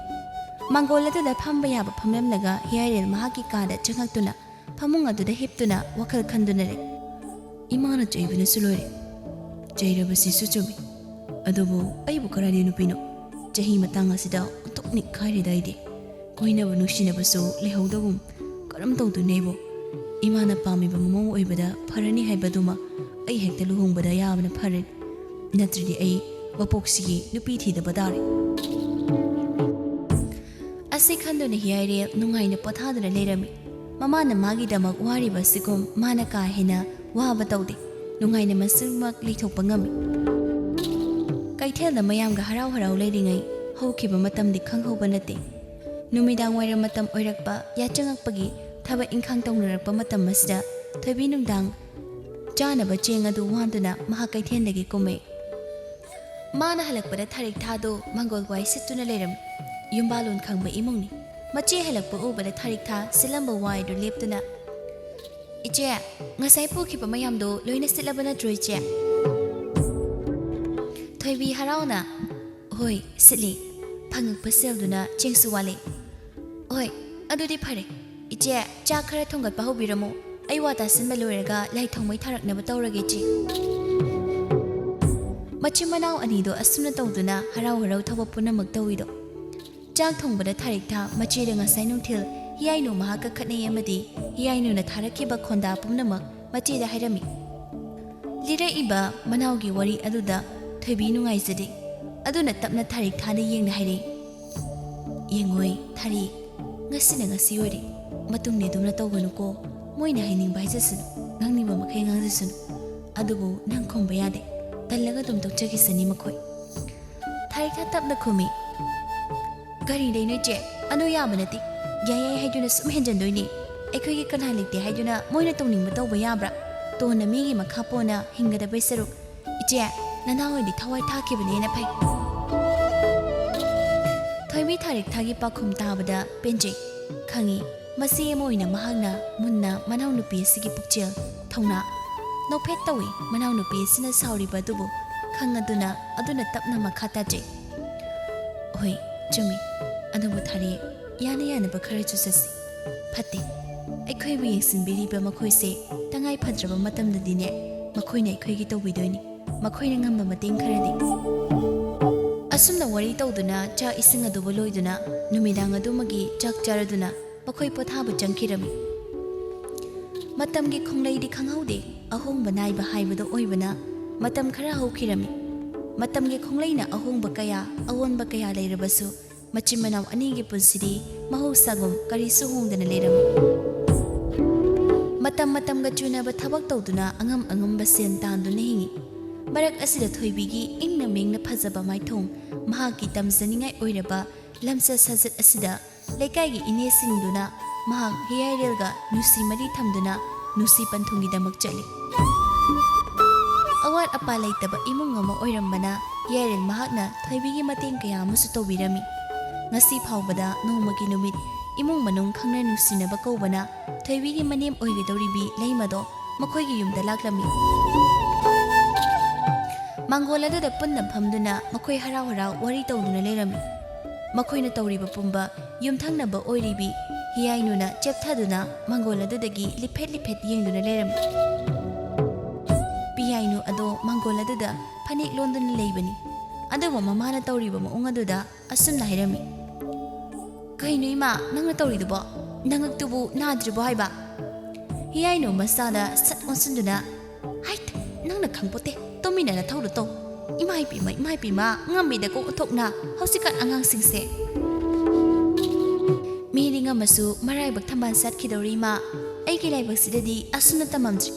ꯃꯥꯡꯒꯣꯜ ꯑꯗꯨꯗ ꯐꯝꯕ ꯌꯥꯕ ꯐꯝꯂꯝꯂꯒ ꯍꯤꯌꯥꯏꯔꯦꯜ ꯃꯍꯥꯛꯀꯤ ꯀꯥꯗ ꯆꯪꯉꯛꯇꯨꯅ ꯐꯃꯨꯡ ꯑꯗꯨꯗ ꯍꯤꯞꯇꯨꯅ ꯋꯥꯈꯜ ꯈꯟꯗꯨꯅ ꯂꯩ꯫ "ꯏꯃꯥꯅ ꯆꯩꯕꯅꯁꯨ ꯂꯣꯏꯔꯦ꯫ ꯆꯩꯔꯕꯁꯤꯁꯨ ꯆꯨꯝꯃꯤ꯫ ꯑꯗꯨꯕꯨ ꯑꯩꯕꯨ ꯀꯔꯥꯏꯗꯩ ꯅꯨꯄꯤꯅꯣ? ꯆꯍꯤ ꯃꯇꯥꯡ ꯑꯁꯤꯗ ꯑꯣꯟꯊꯣꯛ ꯅꯤꯛꯈꯥꯏꯔꯦꯗ ꯑꯩꯗꯤ꯫ ꯀꯣꯏꯅꯕ ꯅꯨꯡꯁꯤꯅꯕꯁꯨ ꯂꯩꯍꯧꯗꯒꯨꯝ꯫ ꯀꯔꯝ ꯇꯧꯗꯣꯏꯅꯣ ꯑꯩꯕꯨ? ꯏꯃꯥꯅ ꯄꯥꯝꯃꯤꯕ ꯃꯃꯧ ꯑꯣꯏꯕꯗ ꯐꯔꯅꯤ ꯍꯥꯏꯕꯗꯨꯃ ꯑꯩ ꯍꯦꯛꯇ ꯂꯨꯍꯣꯡꯕꯗ ꯌꯥꯕꯅ ꯐꯔꯦ꯫ ꯅꯠꯇ꯭ꯔꯗꯤ ꯑꯩ ꯃꯄꯣꯛꯁꯤꯒꯤ ꯅꯨꯄꯤ ꯊꯤꯗꯕ ꯇꯥꯔꯦ꯫" ꯑꯁꯤ ꯈꯟꯗꯨꯅ ꯍꯤꯌꯥꯏꯔꯦꯜ ꯅꯨꯡꯉꯥꯏꯅ ꯄꯣꯊꯥꯗꯨꯅ ꯂꯩꯔꯝꯃꯤ꯫ ꯃꯃꯥꯅ ꯃꯥꯒꯤꯗꯃꯛ ꯋꯥꯔꯤꯕ ꯑꯁꯤꯒꯨꯝ ꯃꯥꯅ ꯀꯥ ꯍꯦꯟꯅ ꯋꯥꯕ ꯇꯧꯗꯦ꯫ ꯅꯨꯡꯉꯥꯏꯅ ꯃꯁꯤꯃꯛ ꯂꯩꯊꯣꯛꯄ ꯉꯝꯃꯤ꯫ ꯀꯩꯊꯦꯜꯗ ꯃꯌꯥꯝꯒ ꯍꯔꯥꯎ ꯍꯔꯥꯎ ꯂꯩꯔꯤꯉꯩ ꯍꯧꯈꯤꯕ ꯃꯇꯝꯗꯤ ꯈꯪꯍꯧꯕ ꯅꯠꯇꯦ꯫ ꯅꯨꯃꯤꯗꯥꯡ ꯋꯥꯏꯔꯝ ꯃꯇꯝ ꯑꯣꯏꯔꯛꯄ, ꯌꯥꯆꯪꯉꯛꯄꯒꯤ ꯊꯕꯛ ꯏꯪꯈꯥꯡ ꯇꯧꯅꯔꯛꯄ ꯃꯇꯝ ꯑꯁꯤꯗ ꯊꯣꯏꯕꯤ ꯅꯨꯡꯗꯥꯡ ꯆꯥꯅꯕ ꯆꯦꯡ ꯑꯗꯨ ꯋꯥꯟꯗꯨꯅ ꯃꯍꯥꯛ ꯀꯩꯊꯦꯜꯗꯒꯤ ꯀꯨꯝꯃꯛꯏ꯫ ꯃꯥꯅ ꯍꯜꯂꯛꯄꯗ ꯊꯔꯤꯛ ꯊꯥꯗꯨ ꯃꯪꯒꯣꯜ ꯋꯥꯏ ꯁꯤꯠꯇꯨꯅ ꯂꯩꯔꯝꯃꯤ꯫ ꯌꯨꯝꯕꯥꯂꯣꯟ ꯈꯪꯕ ꯏꯃꯨꯡꯅꯤ꯫ ꯃꯆꯦ ꯍꯜꯂꯛꯄ ꯎꯕꯗ ꯊꯔꯤꯛ ꯊꯥ ꯁꯤꯠꯂꯝꯕ ꯋꯥꯏꯗꯨ ꯂꯦꯞꯇꯨꯅ, "ꯏꯆꯦ, ꯉꯁꯥꯏ ꯄꯨꯈꯤꯕ ꯃꯌꯥꯝꯗꯣ ꯂꯣꯏꯅ ꯁꯤꯠꯂꯕ ꯅꯠꯇ꯭ꯔꯣ, ꯏꯆꯦ?" ꯊꯣꯏꯕꯤ ꯍꯔꯥꯎꯅ, "ꯍꯣꯏ, ꯁꯤꯠꯂꯤ꯫ ꯐꯪꯉꯛꯄ ꯁꯦꯜꯗꯨꯅ ꯆꯦꯡꯁꯨ ꯋꯥꯠꯂꯤ꯫ ꯍꯣꯏ, ꯑꯗꯨꯗꯤ ꯐꯔꯦ꯫ ꯏꯆꯦ, ꯆꯥꯛ ꯈꯔ ꯊꯣꯡꯒꯠꯄ ꯍꯧꯕꯤꯔꯝꯃꯣ꯫ ꯑꯩ ꯋꯥ ꯇꯥꯁꯤꯟꯕ ꯂꯣꯏꯔꯒ ꯂꯥꯏ ꯊꯣꯡ ꯃꯩ ꯊꯥꯔꯛꯅꯕ ꯇꯧꯔꯒꯦ, ꯏꯆꯦ꯫" ꯃꯆꯤꯟ ꯃꯅꯥꯎ ꯑꯅꯤꯗꯣ ꯑꯁꯨꯝꯅ ꯇꯧꯗꯨꯅ ꯍꯔꯥꯎ ꯍꯔꯥꯎ ꯊꯕꯛ ꯄꯨꯝꯅꯃꯛ ꯇꯧꯏꯗꯣ꯫ ꯆꯥꯛ ꯊꯣꯡꯕꯗ ꯊꯥꯔꯤꯛ ꯊꯥ ꯃꯆꯦꯗ ꯉꯁꯥꯏ ꯅꯨꯡꯊꯤꯜ ꯍꯤꯌꯥꯏꯅꯨ ꯃꯍꯥꯛꯀ ꯈꯠꯅꯩ ꯑꯃꯗꯤ ꯍꯤꯌꯥꯏꯅꯨꯅ ꯊꯥꯔꯛꯈꯤꯕ ꯈꯣꯟꯗꯥ ꯄꯨꯝꯅꯃꯛ ꯃꯆꯦꯗ ꯍꯥꯏꯔꯝꯃꯤ꯫ ꯂꯤꯔꯛꯏꯕ ꯃꯅꯥꯎꯒꯤ ꯋꯥꯔꯤ ꯑꯗꯨꯗ ꯊꯣꯏꯕꯤ ꯅꯨꯡꯉꯥꯏꯖꯗꯦ꯫ ꯑꯗꯨꯅ ꯇꯞꯅ ꯊꯥꯔꯤꯛ ꯊꯥꯗ ꯌꯦꯡꯅ ꯍꯥꯏꯔꯛꯏ, "ꯌꯦꯡꯉꯣꯏ ꯊꯥꯔꯤꯛ, "ꯉꯁꯤꯅ ꯉꯁꯤ ꯑꯣꯏꯔꯦ, ꯃꯇꯨꯡꯗꯤ ꯑꯗꯨꯝꯅ ꯇꯧꯒꯅꯨꯀꯣ꯫ ꯃꯣꯏꯅ ꯍꯥꯏꯅꯤꯡꯕ ꯍꯥꯏꯖꯁꯅꯨ, ꯉꯥꯡꯅꯤꯡꯕ ꯃꯈꯩ ꯉꯥꯡꯖꯁꯅꯨ꯫ ꯑꯗꯨꯕꯨ ꯅꯪ ꯈꯨꯝꯕ ꯌꯥꯗꯦ, ꯇꯜꯂꯒ ꯑꯗꯨꯝ ꯇꯣꯛꯆꯈꯤꯁꯅꯤ ꯃꯈꯣꯏ"꯫ ꯊꯥꯔꯤꯛꯊꯥ ꯇꯞꯅ ꯈꯨꯝꯃꯤ, "ꯀꯔꯤꯗꯩꯅꯣ ꯏꯆꯦ? ꯑꯗꯨ ꯌꯥꯕ ꯅꯠꯇꯦ꯫ ꯌꯥꯏ ꯌꯥꯏ ꯍꯥꯏꯗꯨꯅ ꯁꯨꯝ ꯍꯦꯟꯖꯟꯗꯣꯏꯅꯦ꯫ ꯑꯩꯈꯣꯏꯒꯤ ꯀꯅꯥ ꯂꯩꯇꯦ ꯍꯥꯏꯗꯨꯅ ꯃꯣꯏꯅ ꯇꯧꯅꯤꯡꯕ ꯇꯧꯕ ꯌꯥꯕ꯭ꯔꯥ? ꯇꯣꯟꯅ ꯃꯤꯒꯤ ꯃꯈꯥ ꯄꯣꯟꯅ ꯍꯤꯡꯒꯗꯕꯩ ꯁꯔꯨꯛ, ꯏꯆꯦ, ꯅꯅꯥꯎ ꯑꯣꯏꯗꯤ ꯊꯋꯥꯏ ꯊꯥꯈꯤꯕꯅ ꯍꯦꯟꯅ ꯐꯩ"꯫ ꯊꯣꯏꯕꯤ ꯊꯥꯔꯤꯛꯊꯥꯒꯤ ꯄꯥꯎꯈꯨꯝ ꯇꯥꯕꯗ ꯄꯦꯟꯖꯩ꯫ ꯈꯪꯏ, ꯃꯆꯦ ꯑꯃ ꯑꯣꯏꯅ ꯃꯍꯥꯛꯅ ꯃꯨꯟꯅ ꯃꯅꯥꯎꯅꯨꯄꯤ ꯑꯁꯤꯒꯤ ꯄꯨꯛꯆꯦꯜ, ꯊꯧꯅꯥ꯫ ꯅꯣꯛꯐꯦꯠ ꯇꯧꯏ ꯃꯅꯥꯎꯅꯨꯄꯤ ꯑꯁꯤꯅ ꯁꯥꯎꯔꯤꯕ ꯑꯗꯨꯕꯨ ꯈꯪꯂꯗꯨꯅ ꯑꯗꯨꯅ ꯇꯞꯅ ꯃꯈꯥ ꯇꯥꯖꯩ꯫ "ꯍꯣꯏ, ꯆꯨꯝꯃꯤ꯫ ꯑꯗꯨꯕꯨ ꯊꯥꯔꯦ, ꯌꯥꯅ ꯌꯥꯅꯕ ꯈꯔꯁꯨ ꯆꯠꯁꯤ꯫ ꯐꯠꯇꯦ, ꯑꯩꯈꯣꯏꯕꯨ ꯌꯦꯡꯁꯤꯟꯕꯤꯔꯤꯕ ꯃꯈꯣꯏꯁꯦ ꯇꯉꯥꯏ ꯐꯗ꯭ꯔꯕ ꯃꯇꯝꯗꯗꯤꯅꯦ, ꯃꯈꯣꯏꯅ ꯑꯩꯈꯣꯏꯒꯤ ꯇꯧꯕꯤꯗꯣꯏꯅꯤ, ꯃꯈꯣꯏꯅ ꯉꯝꯕ ꯃꯇꯦꯡ ꯈꯔꯗꯤ"꯫ ꯑꯁꯨꯝꯅ ꯋꯥꯔꯤ ꯇꯧꯗꯨꯅ ꯆꯥꯛ ꯏꯁꯤꯡ ꯑꯗꯨꯕꯨ ꯂꯣꯏꯗꯨꯅ ꯅꯨꯃꯤꯗꯥꯡ ꯑꯗꯨꯃꯒꯤ ꯆꯥꯛ ꯆꯥꯔꯗꯨꯅ ꯃꯈꯣꯏ ꯄꯣꯊꯥꯕ ꯆꯪꯈꯤꯔꯝꯃꯤ꯫ ꯃꯇꯝꯒꯤ ꯈꯣꯡꯂꯩꯗꯤ ꯈꯪꯍꯧꯗꯦ, ꯑꯍꯣꯡꯕ ꯅꯥꯏꯕ ꯍꯥꯏꯕꯗꯨ ꯑꯣꯏꯕꯅ ꯃꯇꯝ ꯈꯔ ꯍꯧꯈꯤꯔꯝꯃꯤ꯫ ꯃꯇꯝꯒꯤ ꯈꯣꯡꯂꯩꯅ ꯑꯍꯣꯡꯕ ꯀꯌꯥ, ꯑꯑꯣꯟꯕ ꯀꯌꯥ ꯂꯩꯔꯕꯁꯨ, ꯃꯆꯤꯟ ꯃꯅꯥꯎ ꯑꯅꯤꯒꯤ ꯄꯨꯟꯁꯤꯗꯤ ꯃꯍꯧꯁꯥꯒꯨꯝ ꯀꯔꯤꯁꯨ ꯍꯣꯡꯗꯅ ꯂꯩꯔꯝꯃꯤ꯫ ꯃꯇꯝ ꯃꯇꯝꯒ ꯆꯨꯅꯕ ꯊꯕꯛ ꯇꯧꯗꯨꯅ ꯑꯉꯝ ꯑꯉꯝꯕ ꯁꯦꯟ ꯇꯥꯟꯗꯨꯅ ꯍꯤꯡꯉꯤ꯫ ꯃꯔꯛ ꯑꯁꯤꯗ ꯊꯣꯏꯕꯤꯒꯤ ꯏꯪꯅ ꯃꯤꯡꯅ ꯐꯖꯕ ꯃꯥꯏꯊꯣꯡ, ꯃꯍꯥꯛꯀꯤ ꯇꯝꯖꯅꯤꯡꯉꯥꯏ ꯑꯣꯏꯔꯕ ꯂꯝꯆꯠ ꯁꯥꯖꯠ ꯑꯁꯤꯗ ꯂꯩꯀꯥꯏꯒꯤ ꯏꯅꯦꯁꯤꯡꯗꯨꯅ ꯃꯍꯥꯛ ꯍꯤꯌꯥꯏꯔꯦꯜꯒ ꯅꯨꯡꯁꯤ ꯃꯔꯤ ꯊꯝꯗꯨꯅ ꯅꯨꯡꯁꯤ ꯄꯟꯊꯨꯡꯒꯤꯗꯃꯛ ꯆꯠꯂꯤ꯫ ꯑꯋꯥꯠ ꯑꯄꯥ ꯂꯩꯇꯕ ꯏꯃꯨꯡ ꯑꯃ ꯑꯣꯏꯔꯝꯕꯅ ꯍꯤꯌꯥꯏꯔꯦꯜ ꯃꯍꯥꯛꯅ ꯊꯣꯏꯕꯤꯒꯤ ꯃꯇꯦꯡ ꯀꯌꯥ ꯑꯃꯁꯨ ꯇꯧꯕꯤꯔꯝꯃꯤ꯫ ꯉꯁꯤ ꯐꯥꯎꯕꯗ ꯅꯣꯡꯃꯒꯤ ꯅꯨꯃꯤꯠ ꯏꯃꯨꯡ ꯃꯅꯨꯡ ꯈꯪꯅ ꯅꯨꯡꯁꯤꯅꯕ ꯀꯧꯕꯅ ꯊꯣꯏꯕꯤꯒꯤ ꯃꯅꯦꯝ ꯑꯣꯏꯒꯗꯧꯔꯤꯕꯤ ꯂꯩꯃꯗꯣ ꯃꯈꯣꯏꯒꯤ ꯌꯨꯝꯗ ꯂꯥꯛꯂꯝꯃꯤ꯫ ꯃꯥꯡꯒꯣꯜ ꯑꯗꯨꯗ ꯄꯨꯟꯅ ꯐꯝꯗꯨꯅ ꯃꯈꯣꯏ ꯍꯔꯥꯎ ꯍꯔꯥꯎ ꯋꯥꯔꯤ ꯇꯧꯗꯨꯅ ꯂꯩꯔꯝꯃꯤ꯫ ꯃꯈꯣꯏꯅ ꯇꯧꯔꯤꯕ ꯄꯨꯝꯕ ꯌꯨꯝꯊꯪꯅꯕ ꯑꯣꯏꯔꯤꯕꯤ ꯍꯤꯌꯥꯏꯅꯨꯅ ꯆꯦꯞꯊꯗꯨꯅ ꯃꯥꯡꯒꯣꯜ ꯑꯗꯨꯗꯒꯤ ꯂꯤꯐꯦꯠ ꯂꯤꯐꯦꯠ ꯌꯦꯡꯗꯨꯅ ꯂꯩꯔꯝꯃꯤ꯫ ꯄꯤꯌꯥꯏꯅꯨ ꯑꯗꯣ ꯃꯥꯡꯒꯣꯜ ꯑꯗꯨꯗ ꯐꯅꯦꯛ ꯂꯣꯟꯗꯨꯅ ꯂꯩꯕꯅꯤ꯫ ꯑꯗꯨꯕꯨ ꯃꯃꯥꯅ ꯇꯧꯔꯤꯕ ꯃꯑꯣꯡ ꯑꯗꯨꯗ ꯑꯁꯨꯝꯅ ꯍꯥꯏꯔꯝꯃꯤ, "ꯀꯩꯅꯣ ꯏꯃꯥ, ꯅꯪꯅ ꯇꯧꯔꯤꯗꯨꯕꯣ? ꯅꯉꯛꯇꯨꯕꯨ ꯅꯥꯗ꯭ꯔꯤꯕꯣ ꯍꯥꯏꯕ?" ꯍꯤꯌꯥꯏꯅꯨ ꯃꯆꯥꯗ ꯁꯠ ꯑꯣꯟꯁꯤꯟꯗꯨꯅ, "ꯍꯥꯏꯠ, ꯅꯪꯅ ꯈꯪꯄꯣꯠꯇꯦ, ꯇꯨꯃꯤꯟꯅ ꯅꯊꯧꯗꯣ ꯇꯧ꯫ ꯏꯃꯥ ꯏꯄꯦꯝꯃ, ꯏꯃꯥ ꯏꯄꯦꯝꯃ, ꯉꯝꯃꯤꯗꯀꯣ ꯑꯣꯟꯊꯣꯛꯅ ꯍꯧꯖꯤꯛꯀꯥꯟ ꯑꯉꯥꯡꯁꯤꯡꯁꯦ"꯫ ꯃꯤꯗꯤ ꯉꯝꯃꯁꯨ ꯃꯔꯥꯏꯕꯛ ꯊꯝꯕꯥꯜ ꯁꯥꯠꯈꯤꯗꯧꯔꯤ ꯏꯃꯥ꯫ ꯑꯩꯒꯤ ꯂꯥꯏꯕꯛꯁꯤꯗꯗꯤ ꯑꯁꯨꯝꯅ ꯇꯝꯃꯝꯗ꯭ꯔꯤ꯫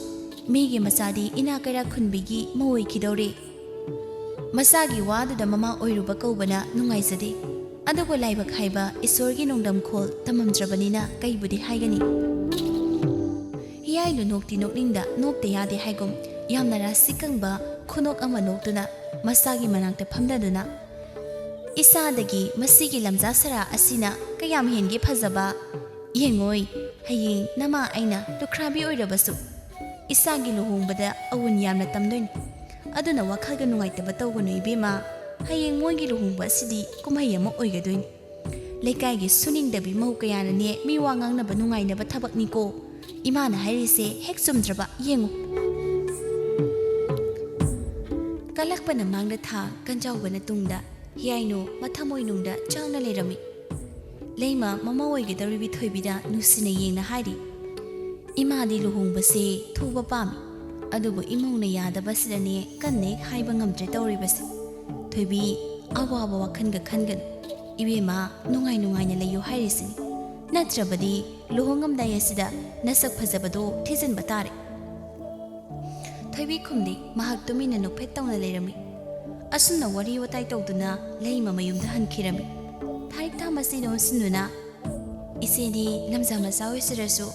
ꯃꯤꯒꯤ ꯃꯆꯥꯗꯤ ꯏꯅꯥ ꯀꯩꯔꯥꯛ ꯈꯨꯟꯕꯤꯒꯤ ꯃꯧ ꯑꯣꯏꯈꯤꯗꯧꯔꯦ꯫ ꯃꯆꯥꯒꯤ ꯋꯥꯗꯨꯗ ꯃꯃꯥ ꯑꯣꯏꯔꯨꯕ ꯀꯧꯕꯅ ꯅꯨꯡꯉꯥꯏꯖꯗꯦ꯫ ꯑꯗꯨꯕꯨ ꯂꯥꯏꯕꯛ ꯍꯥꯏꯕ ꯏꯁꯣꯔꯒꯤ ꯅꯣꯡꯗꯝꯈꯣꯜ ꯇꯝꯃꯝꯗ꯭ꯔꯕꯅꯤꯅ ꯀꯩꯕꯨꯗꯤ ꯍꯥꯏꯒꯅꯤ? ꯍꯤꯌꯥꯏꯗꯨ ꯅꯣꯛꯇꯤ ꯅꯣꯛꯅꯤꯡꯗ ꯅꯣꯛꯇ ꯌꯥꯗꯦ ꯍꯥꯏꯒꯨꯝ ꯌꯥꯝꯅ ꯔꯥꯁꯤ ꯀꯪꯕ ꯈꯨꯅꯣꯛ ꯑꯃ ꯅꯣꯛꯇꯨꯅ ꯃꯆꯥꯒꯤ ꯃꯅꯥꯛꯇ ꯐꯝꯗꯗꯨꯅ, "ꯏꯆꯥꯗꯒꯤ ꯃꯁꯤꯒꯤ ꯂꯝꯖꯥ ꯁꯔꯥ ꯑꯁꯤꯅ ꯀꯌꯥꯝ ꯍꯦꯟꯒꯦ ꯐꯖꯕ? ꯌꯦꯡꯉꯣꯏ, ꯍꯌꯦꯡ ꯅꯃꯥ ꯑꯩꯅ ꯂꯨꯈ꯭ꯔꯥꯕꯤ ꯑꯣꯏꯔꯕꯁꯨ ꯏꯆꯥꯒꯤ ꯂꯨꯍꯣꯡꯕꯗ ꯑꯋꯨꯟ ꯌꯥꯝꯅ ꯇꯝꯗꯣꯏꯅꯤ꯫ ꯑꯗꯨꯅ ꯋꯥꯈꯜꯒ ꯅꯨꯡꯉꯥꯏꯇꯕ ꯇꯧꯒꯅꯨ ꯏꯕꯦꯝꯃ꯫ ꯍꯌꯦꯡ ꯃꯣꯏꯒꯤ ꯂꯨꯍꯣꯡꯕ ꯑꯁꯤꯗꯤ ꯀꯨꯝꯍꯩ ꯑꯃ ꯑꯣꯏꯒꯗꯣꯏꯅꯤ꯫ ꯂꯩꯀꯥꯏꯒꯤ ꯁꯨꯅꯤꯡꯗꯕꯤ ꯃꯧ ꯀꯌꯥꯅꯅꯦ ꯃꯤ ꯋꯥ ꯉꯥꯡꯅꯕ ꯅꯨꯡꯉꯥꯏꯅꯕ ꯊꯕꯛꯅꯤꯀꯣ꯫ ꯏꯃꯥꯅ ꯍꯥꯏꯔꯤꯁꯦ ꯍꯦꯛ ꯆꯨꯝꯗ꯭ꯔꯕ ꯌꯦꯡꯉꯨ꯫" ꯀꯜꯂꯛꯄꯅ ꯃꯥꯡꯗ ꯊꯥ, ꯀꯟꯖꯥꯎꯕꯅ ꯇꯨꯡꯗ, ꯍꯤꯌꯥꯏꯅꯨ ꯃꯊꯃꯣꯏꯅꯨꯡꯗ ꯆꯥꯎꯅ ꯂꯩꯔꯝꯃꯤ꯫ ꯂꯩꯃ ꯃꯃꯧ ꯑꯣꯏꯒꯗꯧꯔꯤꯕꯤ ꯊꯣꯏꯕꯤꯗ ꯅꯨꯡꯁꯤꯅ ꯌꯦꯡꯅ ꯍꯥꯏꯔꯤ, "ꯏꯃꯥꯗꯤ ꯂꯨꯍꯣꯡꯕꯁꯦ ꯊꯨꯕ ꯄꯥꯝꯃꯤ, ꯑꯗꯨꯕꯨ ꯏꯃꯧꯅ ꯌꯥꯗꯕꯁꯤꯗꯅꯦ ꯀꯟꯅ ꯍꯦꯛ ꯍꯥꯏꯕ ꯉꯝꯗ꯭ꯔꯦ ꯇꯧꯔꯤꯕꯁꯦ꯫ ꯊꯣꯏꯕꯤ, ꯑꯋꯥꯕ ꯋꯥꯈꯜꯒ ꯈꯟꯒꯅꯨ꯫ ꯏꯕꯦꯝꯃ, ꯅꯨꯡꯉꯥꯏ ꯅꯨꯡꯉꯥꯏꯅ ꯂꯩꯌꯨ ꯍꯥꯏꯔꯤꯁꯤꯅꯤ꯫ ꯅꯠꯇ꯭ꯔꯕꯗꯤ ꯂꯨꯍꯣꯡꯉꯝꯗꯥꯏ ꯑꯁꯤꯗ ꯅꯁꯛ ꯐꯖꯕꯗꯣ ꯊꯤꯖꯤꯟꯕ ꯇꯥꯔꯦ꯫" ꯊꯣꯏꯕꯤ ꯈꯨꯝꯗꯦ, ꯃꯍꯥꯛ ꯇꯨꯃꯤꯟꯅ ꯅꯣꯛꯐꯦꯠ ꯇꯧꯅ ꯂꯩꯔꯝꯃꯤ꯫ ꯑꯁꯨꯝꯅ ꯋꯥꯔꯤ ꯋꯥꯇꯥꯏ ꯇꯧꯗꯨꯅ ꯂꯩꯃ ꯃꯌꯨꯝꯗ ꯍꯟꯈꯤꯔꯝꯃꯤ꯫ ꯊꯥꯔꯤꯛꯊꯥ ꯃꯆꯦꯗ ꯑꯣꯟꯁꯤꯟꯗꯨꯅ, "ꯏꯆꯦꯗꯤ ꯂꯝꯖꯥ ꯃꯆꯥ ꯑꯣꯏꯖꯔꯁꯨ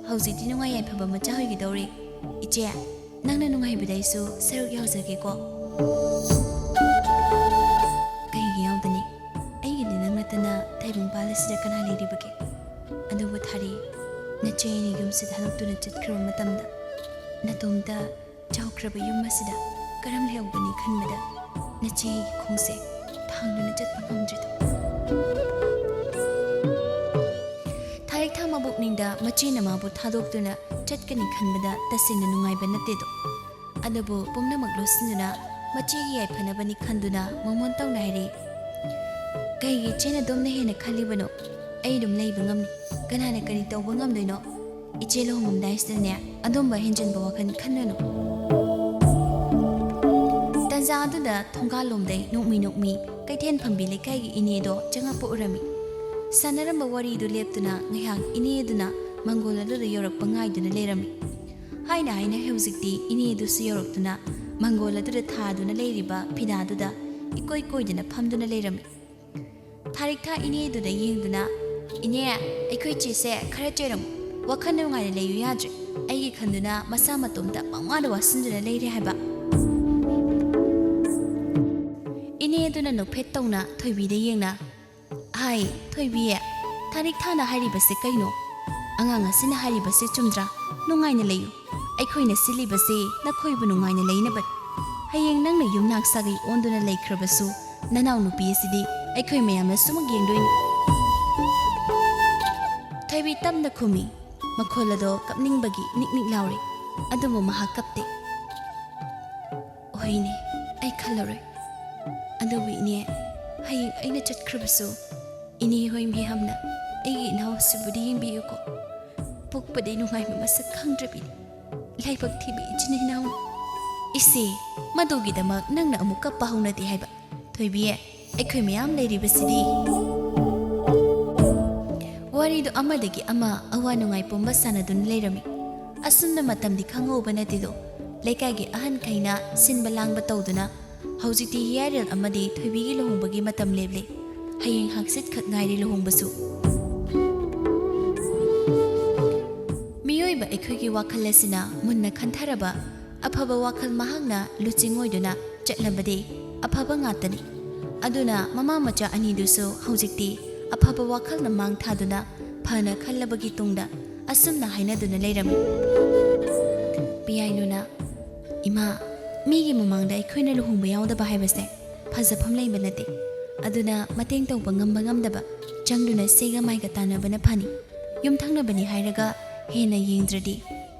ꯍꯧꯖꯤꯛꯇꯤ ꯅꯨꯡꯉꯥꯏ ꯌꯥꯏꯐꯕ ꯃꯆꯥ ꯑꯣꯏꯒꯗꯧꯔꯦ꯫ ꯏꯆꯦ, ꯅꯪꯅ ꯅꯨꯡꯉꯥꯏꯕꯗ ꯑꯩꯁꯨ ꯁꯔꯨꯛ ꯌꯥꯎꯖꯒꯦꯀꯣ꯫" "ꯀꯩꯒꯤ ꯌꯥꯎꯗꯅꯤ? ꯑꯩꯒꯤꯗꯤ ꯅꯪ ꯅꯠꯇꯅ ꯇꯥꯏꯕꯪ ꯄꯥꯜ ꯑꯁꯤꯗ ꯀꯅꯥ ꯂꯩꯔꯤꯕꯒꯦ? ꯑꯗꯨꯕꯨ ꯊꯥꯔꯤ, ꯅꯆꯦ ꯑꯩꯅ ꯌꯨꯝꯁꯤꯗ ꯊꯥꯗꯣꯛꯇꯨꯅ ꯆꯠꯈ꯭ꯔꯕ ꯃꯇꯝꯗ ꯅꯇꯣꯝꯇ ꯆꯥꯎꯈ꯭ꯔꯕ ꯌꯨꯝ ꯑꯁꯤꯗ ꯀꯔꯝ ꯂꯩꯍꯧꯒꯅꯤ ꯈꯟꯕꯗ ꯅꯆꯦ ꯑꯩꯒꯤ ꯈꯣꯡꯁꯦ ꯊꯥꯡꯗꯨꯅ ꯆꯠꯄ ꯉꯝꯗ꯭ꯔꯦꯗꯣ꯫" ꯊꯥꯔꯤꯛꯊꯥ ꯃꯕꯨꯛꯅꯤꯡꯗ ꯃꯆꯦꯅ ꯃꯥꯕꯨ ꯊꯥꯗꯣꯛꯇꯨꯅ ꯆꯠꯀꯅꯤ ꯈꯟꯕꯗ ꯇꯁꯦꯡꯅ ꯅꯨꯡꯉꯥꯏꯕ ꯅꯠꯇꯦꯗꯣ꯫ ꯑꯗꯨꯕꯨ ꯄꯨꯝꯅꯃꯛ ꯂꯣꯠꯁꯤꯟꯗꯨꯅ ꯃꯆꯦꯒꯤ ꯌꯥꯏꯐꯅꯕꯅꯤ ꯈꯟꯗꯨꯅ ꯃꯣꯃꯣꯟ ꯇꯧꯅ ꯍꯥꯏꯔꯛꯏ, "ꯀꯩꯒꯤ ꯏꯆꯦꯅ ꯑꯗꯣꯝꯅ ꯍꯦꯟꯅ ꯈꯜꯂꯤꯕꯅꯣ? ꯑꯩ ꯑꯗꯨꯝ ꯂꯩꯕ ꯉꯝꯃꯤ꯫ ꯀꯅꯥꯅ ꯀꯔꯤ ꯇꯧꯕ ꯉꯝꯗꯣꯏꯅꯣ? ꯏꯆꯦ ꯂꯨꯍꯣꯡꯉꯝꯗꯥꯏꯁꯤꯗꯅꯦ ꯑꯗꯨꯝꯕ ꯍꯦꯟꯖꯤꯟꯕ ꯋꯥꯈꯜ ꯈꯟꯒꯅꯨ꯫" ꯇꯟꯖꯥ ꯑꯗꯨꯗ ꯊꯣꯡꯒꯥꯜꯂꯣꯝꯗꯩ ꯅꯣꯛꯃꯤ ꯅꯣꯛꯃꯤ ꯀꯩꯊꯦꯜ ꯐꯝꯕꯤ ꯂꯩꯀꯥꯏꯒꯤ ꯏꯅꯦꯗꯣ ꯆꯪꯉꯛꯄ ꯎꯔꯝꯃꯤ꯫ ꯁꯥꯟꯅꯔꯝꯕ ꯋꯥꯔꯤꯗꯨ ꯂꯦꯞꯇꯨꯅ ꯉꯥꯏꯍꯥꯛ ꯏꯅꯦ ꯑꯗꯨꯅ ꯃꯪꯒꯣꯜ ꯑꯗꯨꯗ ꯌꯧꯔꯛꯄ ꯉꯥꯏꯗꯨꯅ ꯂꯩꯔꯝꯃꯤ꯫ ꯍꯥꯏꯅ ꯍꯥꯏꯅ ꯍꯧꯖꯤꯛꯇꯤ ꯏꯅꯦ ꯑꯗꯨꯁꯨ ꯌꯧꯔꯛꯇꯨꯅ ꯃꯪꯒꯣꯜ ꯑꯗꯨꯗ ꯊꯥꯗꯨꯅ ꯂꯩꯔꯤꯕ ꯐꯤꯗꯥꯗꯨꯗ ꯏꯀꯣꯏ ꯀꯣꯏꯗꯅ ꯐꯝꯗꯨꯅ ꯂꯩꯔꯝꯃꯤ꯫ ꯊꯥꯔꯤꯛꯊꯥ ꯏꯅꯦꯗꯨꯗ ꯌꯦꯡꯗꯨꯅ, "ꯏꯅꯦ, ꯑꯩꯈꯣꯏ ꯆꯦꯁꯦ ꯈꯔ ꯆꯩꯔꯝꯃꯨ, ꯋꯥꯈꯜ ꯅꯨꯡꯉꯥꯏꯅ ꯂꯩꯌꯨ ꯌꯥꯗ꯭ꯔꯦ, ꯑꯩꯒꯤ ꯈꯟꯗꯨꯅ ꯃꯁꯥ ꯃꯇꯣꯝꯇ ꯄꯪꯋꯥꯗ ꯋꯥꯁꯤꯟꯗꯨꯅ ꯂꯩꯔꯦ" ꯍꯥꯏꯕ꯫ ꯏꯅꯦ ꯑꯗꯨꯅ ꯅꯣꯛꯐꯦꯠ ꯇꯧꯅ ꯊꯣꯏꯕꯤꯗ ꯌꯦꯡꯅ, "ꯍꯥꯏ, ꯊꯣꯏꯕꯤ, ꯊꯥꯔꯤꯛꯊꯥꯅ ꯍꯥꯏꯔꯤꯕꯁꯦ ꯀꯩꯅꯣ? ꯑꯉꯥꯡ ꯑꯁꯤꯅ ꯍꯥꯏꯔꯤꯕꯁꯦ ꯆꯨꯝꯗ꯭ꯔꯥ? ꯅꯨꯡꯉꯥꯏꯅ ꯂꯩꯌꯨ꯫ ꯑꯩꯈꯣꯏꯅ ꯁꯤꯜꯂꯤꯕꯁꯦ ꯅꯈꯣꯏꯕꯨ ꯅꯨꯡꯉꯥꯏꯅ ꯂꯩꯅꯕꯅꯤ꯫ ꯍꯌꯦꯡ ꯅꯪꯅ ꯌꯨꯝꯅꯥꯛ ꯁꯥꯒꯩ ꯑꯣꯟꯗꯨꯅ ꯂꯩꯈ꯭ꯔꯕꯁꯨ, ꯅꯅꯥꯎ ꯅꯨꯄꯤ ꯑꯁꯤꯗꯤ ꯑꯩꯈꯣꯏ ꯃꯌꯥꯝꯅ ꯁꯨꯃꯛ ꯌꯦꯡꯗꯣꯏꯅꯤ"꯫ ꯊꯣꯏꯕꯤ ꯇꯞꯅ ꯈꯨꯝꯃꯤ, ꯃꯈꯣꯜ ꯑꯗꯣ ꯀꯞꯅꯤꯡꯕꯒꯤ ꯅꯤꯛ ꯅꯤꯛ ꯂꯥꯎꯔꯤ꯫ ꯑꯗꯨꯕꯨ ꯃꯍꯥꯛ ꯀꯞꯇꯦ꯫ "ꯍꯣꯏꯅꯦ, ꯑꯩ ꯈꯜꯂꯔꯣꯏ꯫ ꯑꯗꯨꯕꯨ ꯏꯅꯦ, ꯍꯌꯦꯡ ꯑꯩꯅ ꯆꯠꯈ꯭ꯔꯕꯁꯨ ꯏꯅꯦ ꯍꯣꯏ ꯃꯌꯥꯝꯅ ꯑꯩꯒꯤ ꯏꯅꯥꯎ ꯑꯁꯤꯕꯨꯗꯤ ꯌꯦꯡꯕꯤꯌꯨꯀꯣ꯫ ꯄꯣꯛꯄꯗꯤ ꯅꯨꯡꯉꯥꯏꯕ ꯃꯁꯛ ꯈꯪꯗ꯭ꯔꯕꯤꯅꯤ꯫ ꯂꯥꯏꯕꯛ ꯊꯤꯕ ꯏꯆꯤꯟ ꯏꯅꯥꯎꯅꯤ"꯫ "ꯏꯆꯦ, ꯃꯗꯨꯒꯤꯗꯃꯛ ꯅꯪꯅ ꯑꯃꯨꯛ ꯀꯞꯄ ꯍꯧꯅꯗꯦ ꯍꯥꯏꯕ꯫ ꯊꯣꯏꯕꯤ, ꯑꯩꯈꯣꯏ ꯃꯌꯥꯝ ꯂꯩꯔꯤꯕꯁꯤꯗꯤ"꯫ ꯋꯥꯔꯤꯗꯨ ꯑꯃꯗꯒꯤ ꯑꯃ ꯑꯋꯥ ꯅꯨꯡꯉꯥꯏ ꯄꯨꯝꯕ ꯁꯥꯟꯅꯗꯨꯅ ꯂꯩꯔꯝꯃꯤ꯫ ꯑꯁꯨꯝꯅ ꯃꯇꯝꯗꯤ ꯈꯪꯍꯧꯕ ꯅꯠꯇꯦꯗꯣ꯫ ꯂꯩꯀꯥꯏꯒꯤ ꯑꯍꯟꯈꯩꯅ ꯁꯤꯟꯕ ꯂꯥꯡꯕ ꯇꯧꯗꯨꯅ ꯍꯧꯖꯤꯛꯇꯤ ꯍꯤꯌꯥꯏꯔꯦꯜ ꯑꯃꯗꯤ ꯊꯣꯏꯕꯤꯒꯤ ꯂꯨꯍꯣꯡꯕꯒꯤ ꯃꯇꯝ ꯂꯦꯞꯂꯦ꯫ ꯍꯌꯦꯡ ꯍꯪꯆꯤꯠ ꯈꯛ ꯉꯥꯏꯔꯦ ꯂꯨꯍꯣꯡꯕꯁꯨ꯫ ꯃꯤꯑꯣꯏꯕ ꯑꯩꯈꯣꯏꯒꯤ ꯋꯥꯈꯜ ꯑꯁꯤꯅ ꯃꯨꯟꯅ ꯈꯟꯊꯔꯕ ꯑꯐꯕ ꯋꯥꯈꯜ ꯃꯍꯥꯛꯅ ꯂꯨꯆꯤꯡ ꯑꯣꯏꯗꯨꯅ ꯆꯠꯂꯕꯗꯤ ꯑꯐꯕ ꯉꯥꯛꯇꯅꯤ꯫ ꯑꯗꯨꯅ ꯃꯃꯥ ꯃꯆꯥ ꯑꯅꯤꯗꯨꯁꯨ ꯍꯧꯖꯤꯛꯇꯤ ꯑꯐꯕ ꯋꯥꯈꯜꯅ ꯃꯥꯡ ꯊꯥꯗꯨꯅ ꯐꯅ ꯈꯜꯂꯕꯒꯤ ꯇꯨꯡꯗ ꯑꯁꯨꯝꯅ ꯍꯥꯏꯅꯗꯨꯅ ꯂꯩꯔꯝꯃꯤ꯫ ꯄꯤꯌꯥꯏꯅꯨꯅ, "ꯏꯃꯥ, ꯃꯤꯒꯤ ꯃꯃꯥꯡꯗ ꯑꯩꯈꯣꯏꯅ ꯂꯨꯍꯣꯡꯕ ꯌꯥꯎꯗꯕ ꯍꯥꯏꯕꯁꯦ ꯐꯖꯐꯝ ꯂꯩꯕ ꯅꯠꯇꯦ꯫ ꯑꯗꯨꯅ ꯃꯇꯦꯡ ꯇꯧꯕ ꯉꯝꯕ ꯉꯝꯗꯕ ꯆꯪꯗꯨꯅ ꯁꯦꯒ ꯃꯥꯏꯒ ꯇꯥꯟꯅꯕꯅ ꯐꯅꯤ꯫ ꯌꯨꯝꯊꯪꯅꯕꯅꯤ ꯍꯥꯏꯔꯒ ꯍꯦꯟꯅ ꯌꯦꯡꯗ꯭ꯔꯗꯤ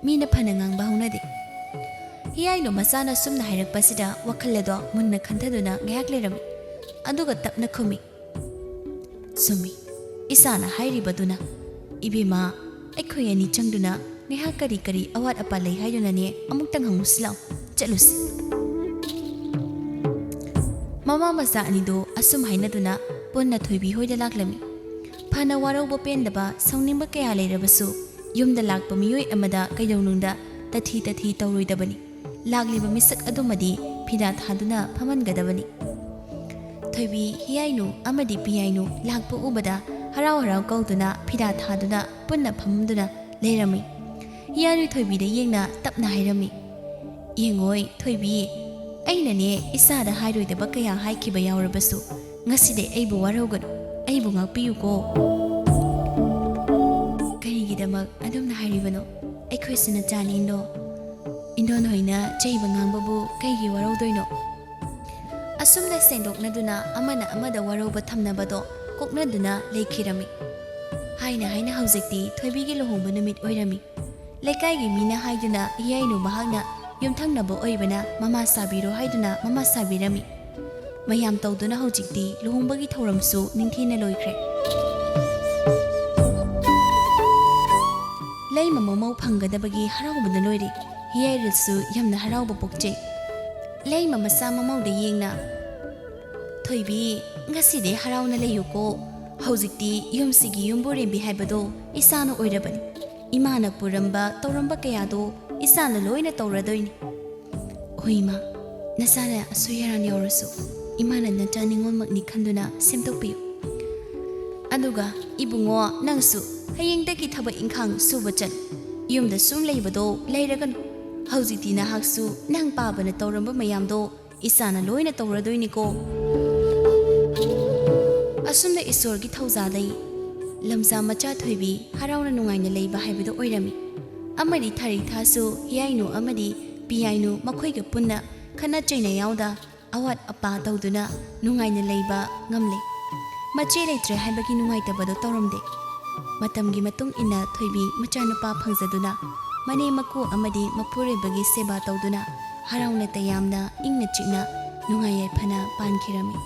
ꯃꯤꯅ ꯐꯅ ꯉꯥꯡꯕ ꯍꯧꯅꯗꯦ"꯫ ꯍꯤꯌꯥꯏꯅꯨ ꯃꯆꯥꯅ ꯁꯨꯝꯅ ꯍꯥꯏꯔꯛꯄꯁꯤꯗ ꯋꯥꯈꯜ ꯑꯗꯣ ꯃꯨꯟꯅ ꯈꯟꯊꯗꯨꯅ ꯉꯥꯏꯍꯥꯛ ꯂꯩꯔꯝꯃꯤ꯫ ꯑꯗꯨꯒ ꯇꯞꯅ ꯈꯨꯝꯃꯤ, "ꯆꯨꯝꯃꯤ, ꯏꯆꯥꯅ ꯍꯥꯏꯔꯤꯕꯗꯨꯅ꯫ ꯏꯕꯦꯝꯃ, ꯑꯩꯈꯣꯏ ꯑꯅꯤ ꯆꯪꯗꯨꯅ ꯉꯥꯏꯍꯥꯛ ꯀꯔꯤ ꯀꯔꯤ ꯑꯋꯥꯠ ꯑꯄꯥ ꯂꯩ ꯍꯥꯏꯗꯨꯅꯅꯦ ꯑꯃꯨꯛꯇꯪ ꯍꯪꯉꯨꯁꯤ ꯂꯥꯎ, ꯆꯠꯂꯨꯁꯤ"꯫ ꯃꯃꯥ ꯃꯆꯥ ꯑꯅꯤꯗꯨ ꯑꯁꯨꯝ ꯍꯥꯏꯅꯗꯨꯅ ꯄꯨꯟꯅ ꯊꯣꯏꯕꯤ ꯍꯣꯏꯗ ꯂꯥꯛꯂꯝꯃꯤ꯫ ꯐꯅ ꯋꯥꯔꯧꯕ ꯄꯦꯟꯗꯕ, ꯁꯥꯎꯅꯤꯡꯕ ꯀꯌꯥ ꯂꯩꯔꯕꯁꯨ, ꯌꯨꯝꯗ ꯂꯥꯛꯄ ꯃꯤꯑꯣꯏ ꯑꯃꯗ ꯀꯩꯗꯧꯅꯨꯡꯗ ꯇꯊꯤ ꯇꯊꯤ ꯇꯧꯔꯣꯏꯗꯕꯅꯤ꯫ ꯂꯥꯛꯂꯤꯕ ꯃꯤꯁꯛ ꯑꯗꯨꯃꯗꯤ ꯐꯤꯗꯥ ꯊꯥꯗꯨꯅ ꯐꯝꯍꯟꯒꯗꯕꯅꯤ꯫ ꯊꯣꯏꯕꯤ, ꯍꯤꯌꯥꯏꯅꯨ ꯑꯃꯗꯤ ꯄꯤꯌꯥꯏꯅꯨ ꯂꯥꯛꯄ ꯎꯕꯗ ꯍꯔꯥꯎ ꯍꯔꯥꯎ ꯀꯧꯗꯨꯅ ꯐꯤꯗꯥ ꯊꯥꯗꯨꯅ ꯄꯨꯟꯅ ꯐꯝꯗꯨꯅ ꯂꯩꯔꯝꯃꯤ꯫ ꯍꯤꯌꯥꯏꯅꯨ ꯊꯣꯏꯕꯤꯗ ꯌꯦꯡꯅ ꯇꯞꯅ ꯍꯥꯏꯔꯝꯃꯤ, "ꯌꯦꯡꯉꯣꯏ ꯊꯣꯏꯕꯤ, ꯑꯩꯅꯅꯦ ꯏꯆꯥꯗ ꯍꯥꯏꯔꯣꯏꯗꯕ ꯀꯌꯥ ꯍꯥꯏꯈꯤꯕ ꯌꯥꯎꯔꯕꯁꯨ, ꯉꯁꯤꯗꯤ ꯑꯩꯕꯨ ꯋꯥꯔꯧꯒꯅꯨ, ꯑꯩꯕꯨ ꯉꯥꯛꯄꯤꯌꯨꯀꯣ꯫" "ꯀꯔꯤꯒꯤꯗꯃꯛ ꯑꯗꯨꯝꯅ ꯍꯥꯏꯔꯤꯕꯅꯣ? ꯑꯩꯈꯣꯏꯁꯨ ꯅꯆꯥꯅꯤ ꯏꯟꯗꯣ꯫ ꯏꯟꯗꯣꯟ ꯍꯣꯏꯅ ꯆꯩꯕ ꯉꯥꯡꯕꯕꯨ ꯀꯩꯒꯤ ꯋꯥꯔꯧꯗꯣꯏꯅꯣ?" ꯑꯁꯨꯝꯅ ꯁꯦꯡꯗꯣꯛꯅꯗꯨꯅ ꯑꯃꯅ ꯑꯃꯗ ꯋꯥꯔꯧꯕ ꯊꯝꯅꯕꯗꯣ ꯀꯣꯛꯅꯗꯨꯅ ꯂꯩꯈꯤꯔꯝꯃꯤ꯫ ꯍꯥꯏꯅ ꯍꯥꯏꯅ ꯍꯧꯖꯤꯛꯇꯤ ꯊꯣꯏꯕꯤꯒꯤ ꯂꯨꯍꯣꯡꯕ ꯅꯨꯃꯤꯠ ꯑꯣꯏꯔꯝꯃꯤ꯫ ꯂꯩꯀꯥꯏꯒꯤ ꯃꯤꯅ ꯍꯥꯏꯗꯨꯅ ꯍꯤꯌꯥꯏꯅꯨ ꯃꯍꯥꯛꯅ ꯌꯨꯝꯊꯪꯅꯕ ꯑꯣꯏꯕꯅ ꯃꯃꯥ ꯁꯥꯕꯤꯔꯣ ꯍꯥꯏꯗꯨꯅ ꯃꯃꯥ ꯁꯥꯕꯤꯔꯝꯃꯤ꯫ ꯃꯌꯥꯝ ꯇꯧꯗꯨꯅ ꯍꯧꯖꯤꯛꯇꯤ ꯂꯨꯍꯣꯡꯕꯒꯤ ꯊꯧꯔꯝꯁꯨ ꯅꯤꯡꯊꯤꯅ ꯂꯣꯏꯈ꯭ꯔꯦ꯫ ꯂꯩꯃ ꯃꯃꯧ ꯐꯪꯒꯗꯕꯒꯤ ꯍꯔꯥꯎꯕꯅ ꯂꯣꯏꯔꯦ꯫ ꯍꯤꯌꯥꯏꯔꯨꯁꯨ ꯌꯥꯝꯅ ꯍꯔꯥꯎꯕ ꯄꯣꯛꯆꯩ꯫ ꯂꯩꯃ ꯃꯆꯥ ꯃꯃꯧꯗ ꯌꯦꯡꯅ, "ꯊꯣꯏꯕꯤ, ꯉꯁꯤꯗꯤ ꯍꯔꯥꯎꯅ ꯂꯩꯌꯨꯀꯣ꯫ ꯍꯧꯖꯤꯛꯇꯤ ꯌꯨꯝꯁꯤꯒꯤ ꯌꯨꯝꯕꯨꯔꯦꯝꯕꯤ ꯍꯥꯏꯕꯗꯣ ꯏꯁꯥꯅ ꯑꯣꯏꯔꯕꯅꯤ꯫ ꯏꯃꯥꯅ ꯄꯨꯔꯝꯕ ꯇꯧꯔꯝꯕ ꯀꯌꯥꯗꯣ ꯏꯁꯥꯅ ꯂꯣꯏꯅ ꯇꯧꯔꯗꯣꯏꯅꯤ꯫" "ꯍꯣꯏ ꯏꯃꯥ, ꯅꯆꯥꯅ ꯑꯁꯣꯏ ꯑꯔꯥꯟ ꯌꯥꯎꯔꯁꯨ ꯏꯃꯥꯅ ꯅꯆꯥ ꯅꯤꯉꯣꯜꯃꯛꯅꯤ ꯈꯟꯗꯨꯅ ꯁꯦꯝꯗꯣꯛꯄꯤꯌꯨ꯫ ꯑꯗꯨꯒ ꯏꯕꯨꯡꯉꯣ, ꯅꯪꯁꯨ ꯍꯌꯦꯡꯗꯒꯤ ꯊꯕꯛ ꯏꯪꯈꯥꯡ ꯁꯨꯕ ꯆꯠ꯫ ꯌꯨꯝꯗ ꯁꯨꯝ ꯂꯩꯕꯗꯣ ꯂꯩꯔꯒꯅꯨ꯫ ꯍꯧꯖꯤꯛꯇꯤ ꯅꯍꯥꯛꯁꯨ ꯅꯪ ꯄꯥꯕꯅ ꯇꯧꯔꯝꯕ ꯃꯌꯥꯝꯗꯣ ꯏꯁꯥꯅ ꯂꯣꯏꯅ ꯇꯧꯔꯗꯣꯏꯅꯤꯀꯣ꯫" ꯑꯁꯨꯝꯅ ꯏꯁꯣꯔꯒꯤ ꯊꯧꯖꯥꯜꯗꯩ ꯂꯝꯖꯥ ꯃꯆꯥ ꯊꯣꯏꯕꯤ ꯍꯔꯥꯎꯅ ꯅꯨꯡꯉꯥꯏꯅ ꯂꯩꯕ ꯍꯥꯏꯕꯗꯨ ꯑꯣꯏꯔꯝꯃꯤ꯫ ꯑꯃꯗꯤ ꯊꯔꯤꯛ ꯊꯥꯁꯨ ꯍꯤꯌꯥꯏꯅꯨ ꯑꯃꯗꯤ ꯄꯤꯌꯥꯏꯅꯨ ꯃꯈꯣꯏꯒ ꯄꯨꯟꯅ ꯈꯠꯅ ꯆꯩꯅ ꯌꯥꯎꯗ ꯑꯋꯥꯠ ꯑꯄꯥ ꯇꯧꯗꯨꯅ ꯅꯨꯡꯉꯥꯏꯅ ꯂꯩꯕ ꯉꯝꯂꯦ꯫ ꯃꯆꯦ ꯂꯩꯇ꯭ꯔꯦ ꯍꯥꯏꯕꯒꯤ ꯅꯨꯡꯉꯥꯏꯇꯕꯗꯣ ꯇꯧꯔꯝꯗꯦ꯫ ꯃꯇꯝꯒꯤ ꯃꯇꯨꯡ ꯏꯟꯅ ꯊꯣꯏꯕꯤ ꯃꯆꯥꯅꯨꯄꯥ ꯐꯪꯖꯗꯨꯅ ꯃꯅꯦꯝ ꯃꯀꯨ ꯑꯃꯗꯤ ꯃꯄꯨꯔꯣꯏꯕꯒꯤ ꯁꯦꯕꯥ ꯇꯧꯗꯨꯅ ꯍꯔꯥꯎꯅ ꯇꯌꯥꯝꯅ ꯏꯪꯅ ꯆꯤꯛꯅ ꯅꯨꯡꯉꯥꯏ ꯌꯥꯏꯐꯅ ꯄꯥꯟꯈꯤꯔꯝꯃꯤ꯫